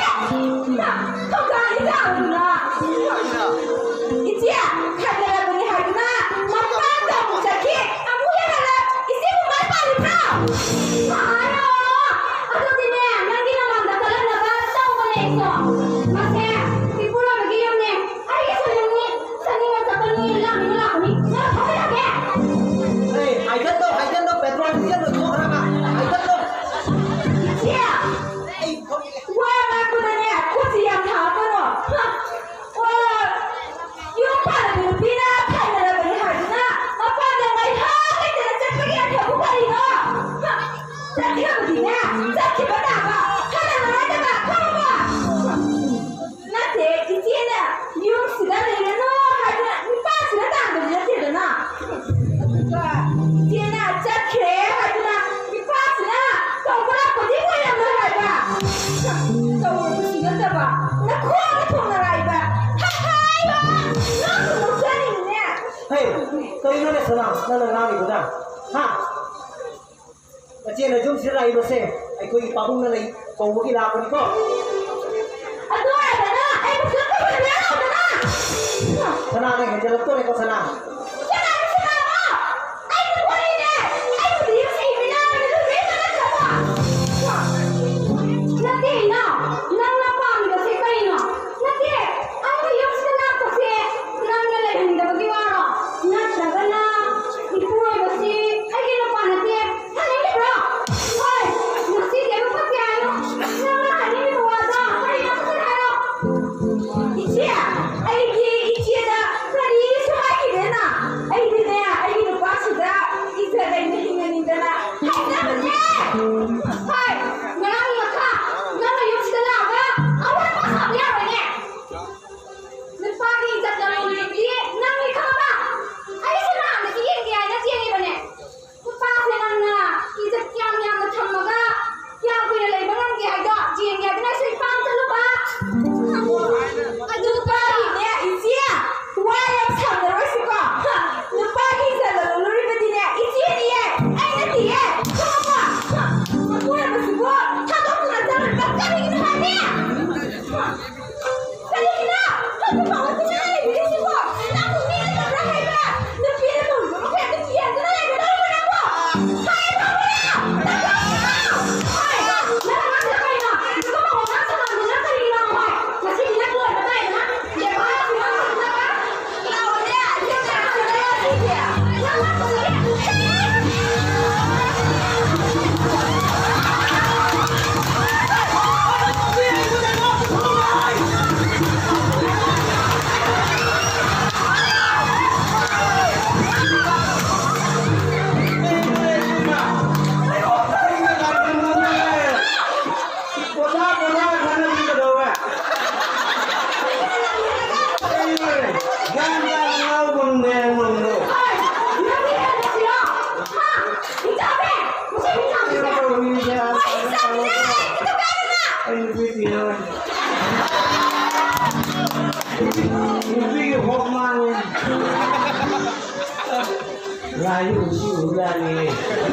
ꯊꯧꯒꯥꯟꯒꯤ ꯆꯥꯡꯗꯨꯅ꯫ ꯏꯆꯦ, ꯈꯠꯅꯔꯕꯅꯤ ꯍꯥꯏꯗꯨꯅ ꯃꯄꯥꯟꯗ ꯑꯃꯨꯛ ꯆꯠꯈꯤ, ꯑꯃꯨꯛ ꯍꯦꯛ ꯍꯜꯂꯛ, ꯏꯆꯦꯕꯨ ꯃꯥꯏ ꯄꯥꯜꯂꯤꯕ꯭ꯔꯣ? ꯍꯥꯏꯔꯣ! ꯑꯗꯨꯗꯤꯅꯦ, ꯅꯪꯒꯤ ꯅꯃꯥꯡꯗ ꯀꯜꯂꯛꯅꯕ ꯇꯧꯕꯅꯦ ꯑꯩꯁꯨ꯫ ꯃꯁꯦ ꯏꯄꯨꯔꯣꯏꯕꯒꯤ ꯌꯨꯝꯅꯦ, ꯑꯩꯒꯤꯁꯨ ꯌꯨꯝꯅꯤ, ꯆꯠꯅꯤꯡꯉ ꯆꯠꯀꯅꯤ, ꯂꯥꯛꯅꯤꯡꯉ ꯂꯥꯛꯀꯅꯤ, ꯅꯪ ꯊꯣꯛꯄ ꯌꯥꯗꯦ꯫ ꯑꯦ, ꯍꯥꯏꯒꯠꯂꯣ, ꯍꯥꯏꯒꯠꯂꯣ, ꯄꯦꯇ꯭ꯔꯣꯜ ꯗꯤꯖꯜ ꯂꯣꯏꯊꯣꯛꯈ꯭ꯔꯒ, ꯍꯥꯏꯒꯠꯂꯣ꯫ ꯏꯆꯦ! ꯑꯩ ꯊꯣꯛꯑꯦ꯫ ꯋꯥ ꯉꯥꯡꯕꯗꯅꯦ, ꯈꯨꯠꯁꯤ ꯌꯥꯝ ꯊꯥꯡꯒꯅꯣ꯫ ꯍ! ꯑꯣ! ꯌꯨꯝ ꯄꯥꯜꯂꯕ ꯅꯨꯄꯤꯅ ꯈꯥꯏꯅꯔꯕꯅꯤ ꯍꯥꯏꯗꯨꯅ ꯃꯄꯥꯟꯗ ꯉꯥꯏꯍꯥꯛ ꯂꯩꯇꯅ ꯆꯠꯄꯒꯤ ꯑꯊꯧꯕ ꯀꯔꯤꯅꯣ? ꯍ! ꯆꯠꯈ꯭ꯔꯕꯗꯤꯅꯦ, ꯆꯠꯈꯤꯕ ꯇꯥꯕꯅꯤ꯫ ꯁꯅꯥ, ꯅꯪꯅ ꯉꯥꯡꯉꯤꯗꯨꯅ? ꯍꯥ? ꯅꯆꯦꯅ ꯌꯨꯝꯁꯤꯗ ꯂꯥꯛꯏꯕꯁꯦ ꯑꯩꯈꯣꯏꯒꯤ ꯄꯥꯕꯨꯡꯅ ꯂꯩ ꯀꯧꯕꯒꯤ ꯂꯥꯛꯄꯅꯤꯀꯣ꯫ ꯑꯗꯨ ꯑꯣꯏꯔꯒꯅ ꯑꯩꯕꯨ ꯁꯨꯝ ꯀꯧꯍꯟꯕ ꯌꯥꯔꯣꯏꯗꯅ? ꯁꯅꯥ, ꯅꯪ ꯍꯦꯟꯖꯜꯂꯛꯇꯣꯔꯦꯀꯣ, ꯁꯅꯥ꯫ ꯁꯅꯥ, ꯁꯅꯥ! ꯑꯩ ꯅꯈꯣꯏꯅꯦ! ꯑꯩꯕꯨꯗꯤ ꯌꯨꯝꯁꯤ ꯏꯃꯤꯅꯥ ꯑꯣꯏꯅ ꯑꯗꯨꯝ ꯂꯦꯞꯄ ꯅꯠꯇ꯭ꯔꯕ? ꯅꯠꯇꯦ, ꯏꯅꯥꯎ! ꯅꯪꯅ ꯄꯥꯝꯃꯤꯕꯁꯦ ꯀꯩꯅꯣ? ꯅꯠꯇꯦ, ꯑꯩꯅ ꯌꯨꯝꯁꯤꯗ ꯂꯥꯛꯄꯁꯦ ꯅꯪꯅ ꯂꯩꯍꯟꯅꯤꯡꯗꯕꯒꯤ ꯋꯥꯔꯣ? ꯅꯠꯇ꯭ꯔꯒꯅ ꯏꯄꯨꯔꯣꯏꯕꯁꯤ ꯑꯩꯒꯤ ꯅꯨꯄꯥ ꯅꯠꯇꯦ ꯍꯥꯏꯅꯤꯡꯂꯤꯕ꯭ꯔꯣ? ꯍꯣꯏ, ꯉꯁꯤꯗꯤ ꯑꯗꯨ ꯐꯠꯇꯦ ꯍꯥꯏꯌꯨ꯫ ꯅꯪꯅ ꯍꯥꯏꯅꯤꯡꯂꯤꯕ ꯋꯥꯗꯣ ꯀꯔꯤꯅꯣ ꯐꯖꯅ ꯍꯥꯏꯔꯣ꯫ ꯏꯆꯦ, ꯑꯩꯒꯤ ꯏꯆꯦꯗ ꯀꯔꯤꯁꯨ ꯍꯥꯏꯈꯤꯗꯦꯅ꯫ ꯑꯩꯗꯤꯅꯦ, ꯑꯩꯒꯤ ꯅꯨꯄꯥꯁꯤꯗ ꯏꯖꯠ ꯂꯩꯅ ꯍꯤꯡꯍꯟꯅꯤꯡꯗꯅ ꯍꯥꯏꯖꯕꯅꯦ꯫ ꯍꯣꯏ, ꯉꯔꯥꯡꯒꯤ ꯃꯈꯥ ꯅꯪꯅ ꯌꯨꯝꯁꯤꯗ ꯂꯥꯛꯑꯒ ꯑꯋꯥꯠ ꯑꯄꯥ ꯁꯥꯕ ꯌꯥꯔꯣꯏꯅꯦ꯫ ꯅꯨꯄꯥꯒꯤ ꯏꯖꯠ ꯂꯧꯔꯤꯗꯤ ꯅꯪꯅꯤ ꯈꯪꯉꯕ? ꯑꯩꯁꯨ ꯅꯍꯥꯟꯗꯒꯤ ꯌꯦꯡꯒꯦ ꯍꯥꯏꯅ ꯆꯦꯜꯂꯤꯕꯅꯦ꯫ ꯅꯨꯄꯥꯁꯦ ꯅꯪꯅ ꯏꯖꯠ ꯀꯌꯥꯝ ꯌꯥꯝꯅ ꯊꯝꯃꯒ ꯀꯌꯥꯝ ꯀꯨꯏꯅ ꯂꯩꯕ ꯉꯝꯒꯦ ꯍꯥꯏꯗꯣ ꯌꯦꯡꯒꯦ ꯍꯥꯏꯗꯅ ꯑꯩꯁꯨ ꯏꯄꯥꯝ ꯆꯠꯂꯨꯕ꯫ ꯑꯗꯨ ꯅꯨꯄꯥꯒꯤꯅꯦ, ꯏꯆꯦ, ꯋꯥ ꯌꯥꯝ ꯁꯥꯟꯅꯔꯣꯏꯁꯤꯀꯣ꯫ ꯍ, ꯅꯨꯄꯥꯒꯤ ꯏꯖꯠ ꯂꯧꯔꯨꯔꯤꯕꯗꯤꯅꯦ, ꯏꯆꯦꯅꯤꯌꯦ, ꯑꯩ ꯅꯠꯇꯤꯌꯦ꯫ ꯈꯪꯉꯕ? ꯍ, ꯃꯄꯨꯔꯣꯏꯕꯁꯤꯕꯨ ꯊꯥꯗꯣꯛꯇꯨꯅ ꯆꯠꯂꯨꯔꯤꯕ ꯀꯔꯤꯒꯤꯅꯣ ꯍꯥꯏꯕꯅꯦ? ꯀꯔꯤꯒꯤꯅꯣ? ꯍꯧꯖꯤꯛ ꯐꯥꯎꯕ ꯇꯨꯃꯤꯟꯅ ꯂꯩꯕꯤꯔꯤꯁꯤꯕꯣ? ꯅꯪꯕꯨ ꯃꯤ ꯅꯠꯇꯕ꯭ꯔꯥ ꯍꯥꯏꯕ? ꯅꯨꯄꯤꯅ ꯇꯧꯔꯤꯕ ꯃꯈꯩ ꯑꯗꯨꯝ ꯌꯦꯡꯗꯨꯅ ꯂꯩꯒꯗꯧꯔꯤꯕ꯭ꯔꯣ ꯅꯪꯕꯣ? ꯍꯥꯏ ꯇꯧꯕꯤꯔꯣ! ꯇꯧꯕꯤꯔꯣ! ꯍꯣꯏ! ꯅꯪ ꯑꯉꯥꯡꯁꯤꯗ ꯀꯩꯅꯣ? ꯑꯗꯨꯒꯨꯝꯕ ꯋꯥꯉꯥꯡ ꯁꯉꯥꯡꯗꯨꯅ ꯀꯔꯤꯒꯤꯅꯣ? ꯍꯣꯏ! ꯉꯁꯤꯗꯤ ꯅꯪ ꯂꯣꯏꯕ ꯇꯥꯏꯗꯅ? ꯌꯦꯡꯉꯣ, ꯌꯦꯡꯉꯣ, ꯌꯦꯡꯉꯣ, ꯌꯦꯡꯉꯣ! ꯄꯣꯊꯥ, ꯄꯣꯊꯥ, ꯈꯟꯅꯕꯗꯤ ꯀꯩꯗꯧꯔꯦ? ꯀꯩꯅꯣꯅꯦ? ꯒ꯭ꯌꯥꯟ ꯇꯥꯅ ꯉꯥꯡꯕ ꯉꯝꯗꯦ ꯅꯪꯗꯣ꯫ ꯑꯩ ꯅꯨꯄꯤ ꯊꯤꯔꯔꯣꯏ꯫ ꯅꯨꯄꯤꯒꯤ ꯍꯣꯞ ꯃꯥꯡꯉꯦ꯫ ꯂꯥꯏꯁꯨ ꯎꯁꯨ ꯎꯖꯥꯠꯅꯤ꯫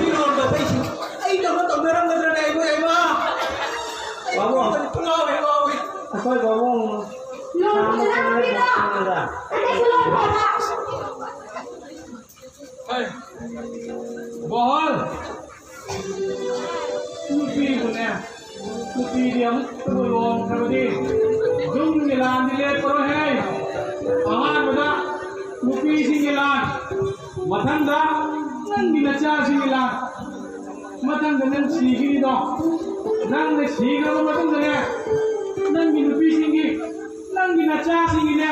ꯃꯤꯔꯣꯟꯕ ꯑꯩꯁꯤ ꯑꯩ ꯇꯧꯅ ꯇꯧꯅꯔꯝꯒꯗ꯭ꯔꯅꯦ ꯑꯩꯈꯣꯏ ꯏꯃꯥ? ꯕꯥꯕꯨ꯫ ꯑꯩ ꯉꯥꯎꯔꯦ, ꯉꯥꯎꯔꯦ꯫ ꯑꯩꯈꯣꯏ ꯕꯥꯕꯨ ꯂꯣꯟꯕ ꯆꯠꯂꯝꯃꯤꯗ꯫ ꯑꯇꯩꯁꯨ ꯂꯣꯟꯕ꯫ ꯍꯩ, ꯕꯣꯍꯜ! ꯅꯨꯄꯤꯕꯨꯅꯦ, ꯅꯨꯄꯤꯗꯤ ꯑꯃꯨꯛꯇꯕꯨ ꯂꯣꯟꯈ꯭ꯔꯕꯗꯤ ꯌꯨꯝꯒꯤ ꯂꯥꯟꯗꯤ ꯂꯦꯞꯄꯔꯣꯏꯍꯦ꯫ ꯑꯍꯥꯟꯕꯗ ꯅꯨꯄꯤꯁꯤꯡꯒꯤ ꯂꯥꯟ, ꯃꯊꯪꯗ ꯅꯪꯒꯤ ꯅꯆꯥꯁꯤꯡꯒꯤ ꯂꯥꯟ, ꯃꯊꯪꯗ ꯅꯪ ꯁꯤꯈꯤꯅꯤꯗꯣ꯫ ꯅꯪꯅ ꯁꯤꯈ꯭ꯔꯕ ꯃꯇꯨꯡꯗꯅꯦ, ꯅꯪꯒꯤ ꯅꯨꯄꯤꯁꯤꯡꯒꯤ, ꯅꯪꯒꯤ ꯅꯆꯥꯁꯤꯡꯒꯤꯅꯦ,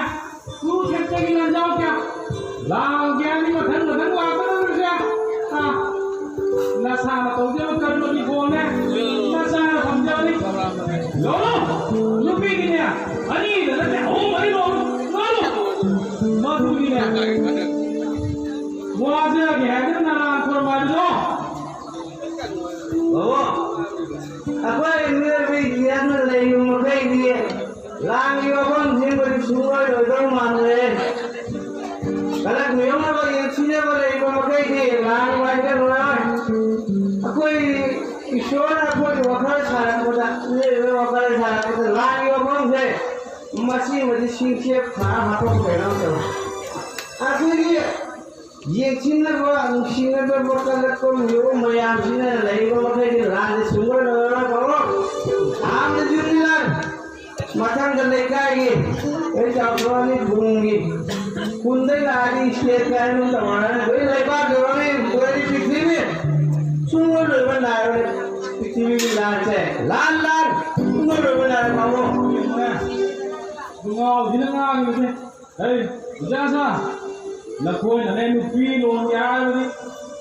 ꯇꯨ ꯊꯛꯇꯒꯤ ꯂꯥꯟꯖꯥꯎ ꯀꯌꯥ? ꯂꯥꯟ ꯀꯌꯥꯅꯤ ꯃꯊꯪ ꯃꯊꯪ ꯂꯥꯛꯀꯗꯧꯔꯤꯁꯦ? ꯑꯥ, ꯅꯁꯥꯅ ꯇꯧꯖꯕ ꯀꯔꯃꯒꯤ ꯐꯣꯟꯅꯦ꯫ ꯅꯁꯥꯅ ꯐꯪꯖꯕꯅꯤ꯫ ꯂꯧꯔꯣ꯫ ꯅꯨꯄꯤꯒꯤꯅꯦ, ꯑꯅꯤꯗ ꯅꯠꯇꯦ, ꯑꯍꯨꯝ ꯃꯔꯤ ꯂꯧꯔꯣ꯫ ꯂꯧꯔꯣ꯫ ꯃꯗꯨꯒꯤꯅꯦ, ꯋꯥꯖꯒꯦ ꯍꯥꯏꯗꯅ ꯅꯔꯥꯟ ꯈꯨꯔꯨꯝ ꯍꯥꯏꯕꯗꯣ꯫ ꯕꯥꯕꯨ, ꯑꯩꯈꯣꯏ ꯃꯤꯑꯣꯏꯕꯒꯤ ꯏꯇꯤꯍꯥꯁꯅ ꯂꯩꯔꯤꯕ ꯃꯈꯩꯗꯤ ꯂꯥꯟꯒꯤ ꯋꯥꯐꯝꯁꯤꯡꯕꯨꯗꯤ ꯁꯨꯡꯑꯣꯏ ꯑꯣꯏꯗꯧ ꯃꯥꯟꯗ꯭ꯔꯦ꯫ ꯀꯂꯛ ꯃꯤꯑꯣꯏꯅꯕ ꯌꯦꯡꯊꯤꯅꯕ ꯂꯩꯕ ꯃꯈꯩꯗꯤ ꯂꯥꯟ ꯋꯥꯏꯗꯔꯣꯏ꯫ ꯑꯩꯈꯣꯏ ꯏꯁꯣꯔꯅ ꯑꯩꯈꯣꯏꯒꯤ ꯋꯥꯈꯜ ꯁꯥꯔꯛꯄꯗ, ꯃꯤꯑꯣꯏꯕꯒꯤ ꯋꯥꯈꯜ ꯁꯥꯔꯛꯄꯗ ꯂꯥꯟꯒꯤ ꯋꯥꯐꯝꯁꯦ ꯃꯁꯤꯃꯗꯤ ꯁꯤꯡꯁꯦꯞ ꯊꯥ ꯍꯥꯠꯇꯣꯛꯄ ꯀꯩꯅꯣꯝ ꯇꯧꯏ꯫ ꯑꯩꯈꯣꯏꯒꯤ ꯌꯦꯡꯁꯤꯟꯅꯕ, ꯅꯨꯡꯁꯤꯅꯗꯕ, ꯀꯜꯂꯛꯄ ꯃꯤꯑꯣꯏ ꯃꯌꯥꯝꯁꯤꯅ ꯂꯩꯕ ꯃꯈꯩꯗꯤ ꯂꯥꯟꯁꯦ ꯁꯨꯡꯑꯣꯏ ꯑꯣꯏꯔꯣꯏ꯫ ꯕꯥꯕꯨ, ꯑꯍꯥꯟꯕꯗ ꯌꯨꯝꯒꯤ ꯂꯥꯟ, ꯃꯊꯪꯗ ꯂꯩꯀꯥꯏꯒꯤ, ꯑꯩ ꯆꯥꯎꯊꯣꯛꯑꯅꯤ ꯈꯨꯟꯒꯤ, ꯈꯨꯟꯗꯩ ꯂꯥꯛꯑꯗꯤ state ꯀꯥꯏꯅ ꯇꯧꯔꯛꯑꯅꯤ, ꯑꯗꯩ ꯂꯩꯕꯥꯛ ꯌꯧꯔꯅꯤ, ꯑꯗꯩꯗꯤ ꯄ꯭ꯔꯤꯊꯤꯕꯤ, ꯁꯨꯡꯑꯣꯏ ꯂꯣꯏꯕ ꯅꯥꯏꯔꯣꯏ ꯄ꯭ꯔꯤꯊꯤꯕꯤꯒꯤ ꯂꯥꯟꯁꯦ꯫ ꯂꯥꯟ, ꯂꯥꯟ, ꯁꯨꯡꯑꯣꯏ ꯂꯣꯏꯕ ꯅꯥꯏꯔꯣꯏ ꯕꯥꯕꯨ꯫ ꯌꯨꯝꯅꯦ, ꯈꯨꯡꯒꯥꯎꯁꯤꯅ ꯉꯥꯡꯉꯤꯕꯁꯦ꯫ ꯍꯩ, ꯏꯆꯥꯁꯥ, ꯅꯈꯣꯏꯅꯅꯦ ꯅꯨꯄꯤ ꯂꯣꯟꯒꯦ ꯍꯥꯏꯔꯕꯗꯤ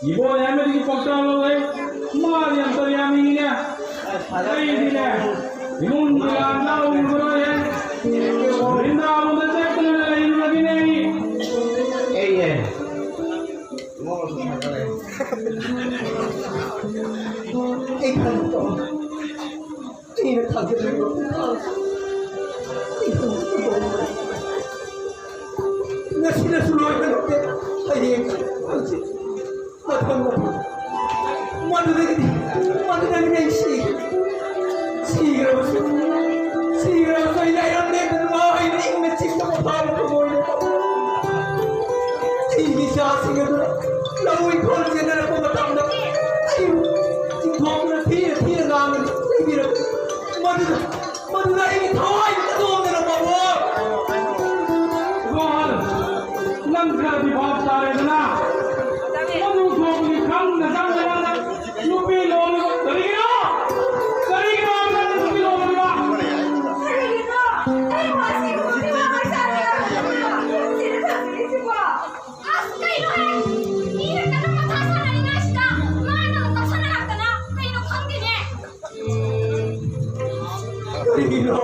ꯏꯕꯣ ꯌꯥꯏꯃꯗꯒꯤ ꯄꯥꯎꯇꯥꯛ ꯂꯧꯔꯦ꯫ ꯃꯥꯗꯤ ꯌꯥꯝ ꯇꯧ ꯌꯥꯝꯃꯤꯅꯦ꯫ ꯑꯩꯗꯤꯅꯦ, ꯏꯃꯨꯡꯒꯤ ꯂꯥꯟꯗ ꯎꯔꯔꯣꯏꯍꯦ꯫ ꯕ꯭ꯔꯤꯟꯗꯥꯕꯟꯗ ꯆꯠꯇꯅ ꯂꯩꯔꯨꯔꯒꯦꯅꯦ ꯑꯩ꯫ ꯑꯩꯅꯦ꯫ ꯑꯩ ꯈꯪꯗꯦ꯫ ꯑꯩꯅ ꯊꯥꯖꯔꯤꯕ ꯄꯨꯝꯅꯃꯛ ꯏꯕꯨꯡ ꯏꯕꯨꯡ ꯉꯁꯤꯅꯁꯨ ꯂꯣꯏꯕ ꯅꯠꯇꯦ, ꯍꯌꯦꯡ ꯍꯪꯆꯤꯠ ꯃꯊꯪ ꯃꯊꯪ꯫ ꯃꯗꯨꯗꯒꯤꯗꯤ, ꯃꯗꯨꯗꯒꯤꯗꯤ ꯑꯩ ꯁꯤꯈ꯭ꯔꯦ꯫ ꯁꯤꯈ꯭ꯔꯕꯁꯨ, ꯁꯤꯈ꯭ꯔꯕꯁꯨ ꯑꯩ ꯂꯥꯏꯔꯝ ꯂꯦꯟꯗꯅ ꯃꯍꯥꯛ ꯑꯩꯅ ꯏꯪꯅ ꯆꯤꯛꯅ ꯄꯣꯊꯥꯕ ꯊꯃꯣꯏꯅꯦ꯫ ꯑꯩꯒꯤ ꯏꯆꯥꯁꯤꯡ ꯑꯗꯨ ꯂꯧ ꯏꯪꯈꯣꯜ ꯆꯦꯟꯅꯔꯛꯄ ꯃꯇꯝꯗ ꯑꯩꯕꯨ ꯆꯤꯡꯊꯣꯛꯇꯨꯅ ꯊꯤꯅ ꯊꯤꯅ ꯉꯥꯡꯒꯅꯤ꯫ ꯂꯩꯕꯤꯔꯛꯀꯅꯤ꯫ ꯃꯗꯨꯗ ꯃꯗꯨꯗ ꯑꯩꯒꯤ ꯊꯋꯥꯏ ꯀꯗꯣꯝꯗꯅ ꯄꯥꯕꯣꯛ? ꯒꯣꯍꯜ, ꯅꯪ ꯈꯔꯗꯤ ꯚꯥꯞ ꯇꯥꯔꯦꯗꯅ? ꯃꯗꯨ ꯊꯣꯛꯄꯅꯤ ꯈꯪꯅ ꯈꯪꯅ ꯅꯪꯅ ꯅꯨꯄꯤ ꯂꯣꯜꯂꯤꯕ ꯀꯔꯤꯒꯤꯅꯣ? ꯀꯔꯤꯒꯤꯅꯣ ꯅꯪꯅ ꯅꯨꯄꯤ ꯂꯣꯜꯂꯤꯕ? ꯀꯔꯤꯒꯤꯅꯣ? ꯑꯩ ꯋꯥꯁꯤ ꯅꯨꯄꯤ ꯋꯥ ꯁꯥꯟꯅꯔꯒ ꯁꯤꯗ ꯊꯝꯕꯤꯔꯤꯁꯤꯕꯣ? ꯑꯁ, ꯀꯩꯅꯣꯍꯦ? ꯃꯤꯅ ꯀꯟꯅ ꯃꯊꯥ ꯁꯥꯟꯅꯔꯤꯉꯩꯁꯤꯗ ꯃꯥꯅ ꯑꯃꯨꯛ ꯀꯥꯎꯁꯟꯅꯔꯛꯇꯅ ꯀꯩꯅꯣ ꯈꯪꯗꯦꯅꯦ꯫ ꯀꯔꯤꯒꯤꯅꯣ?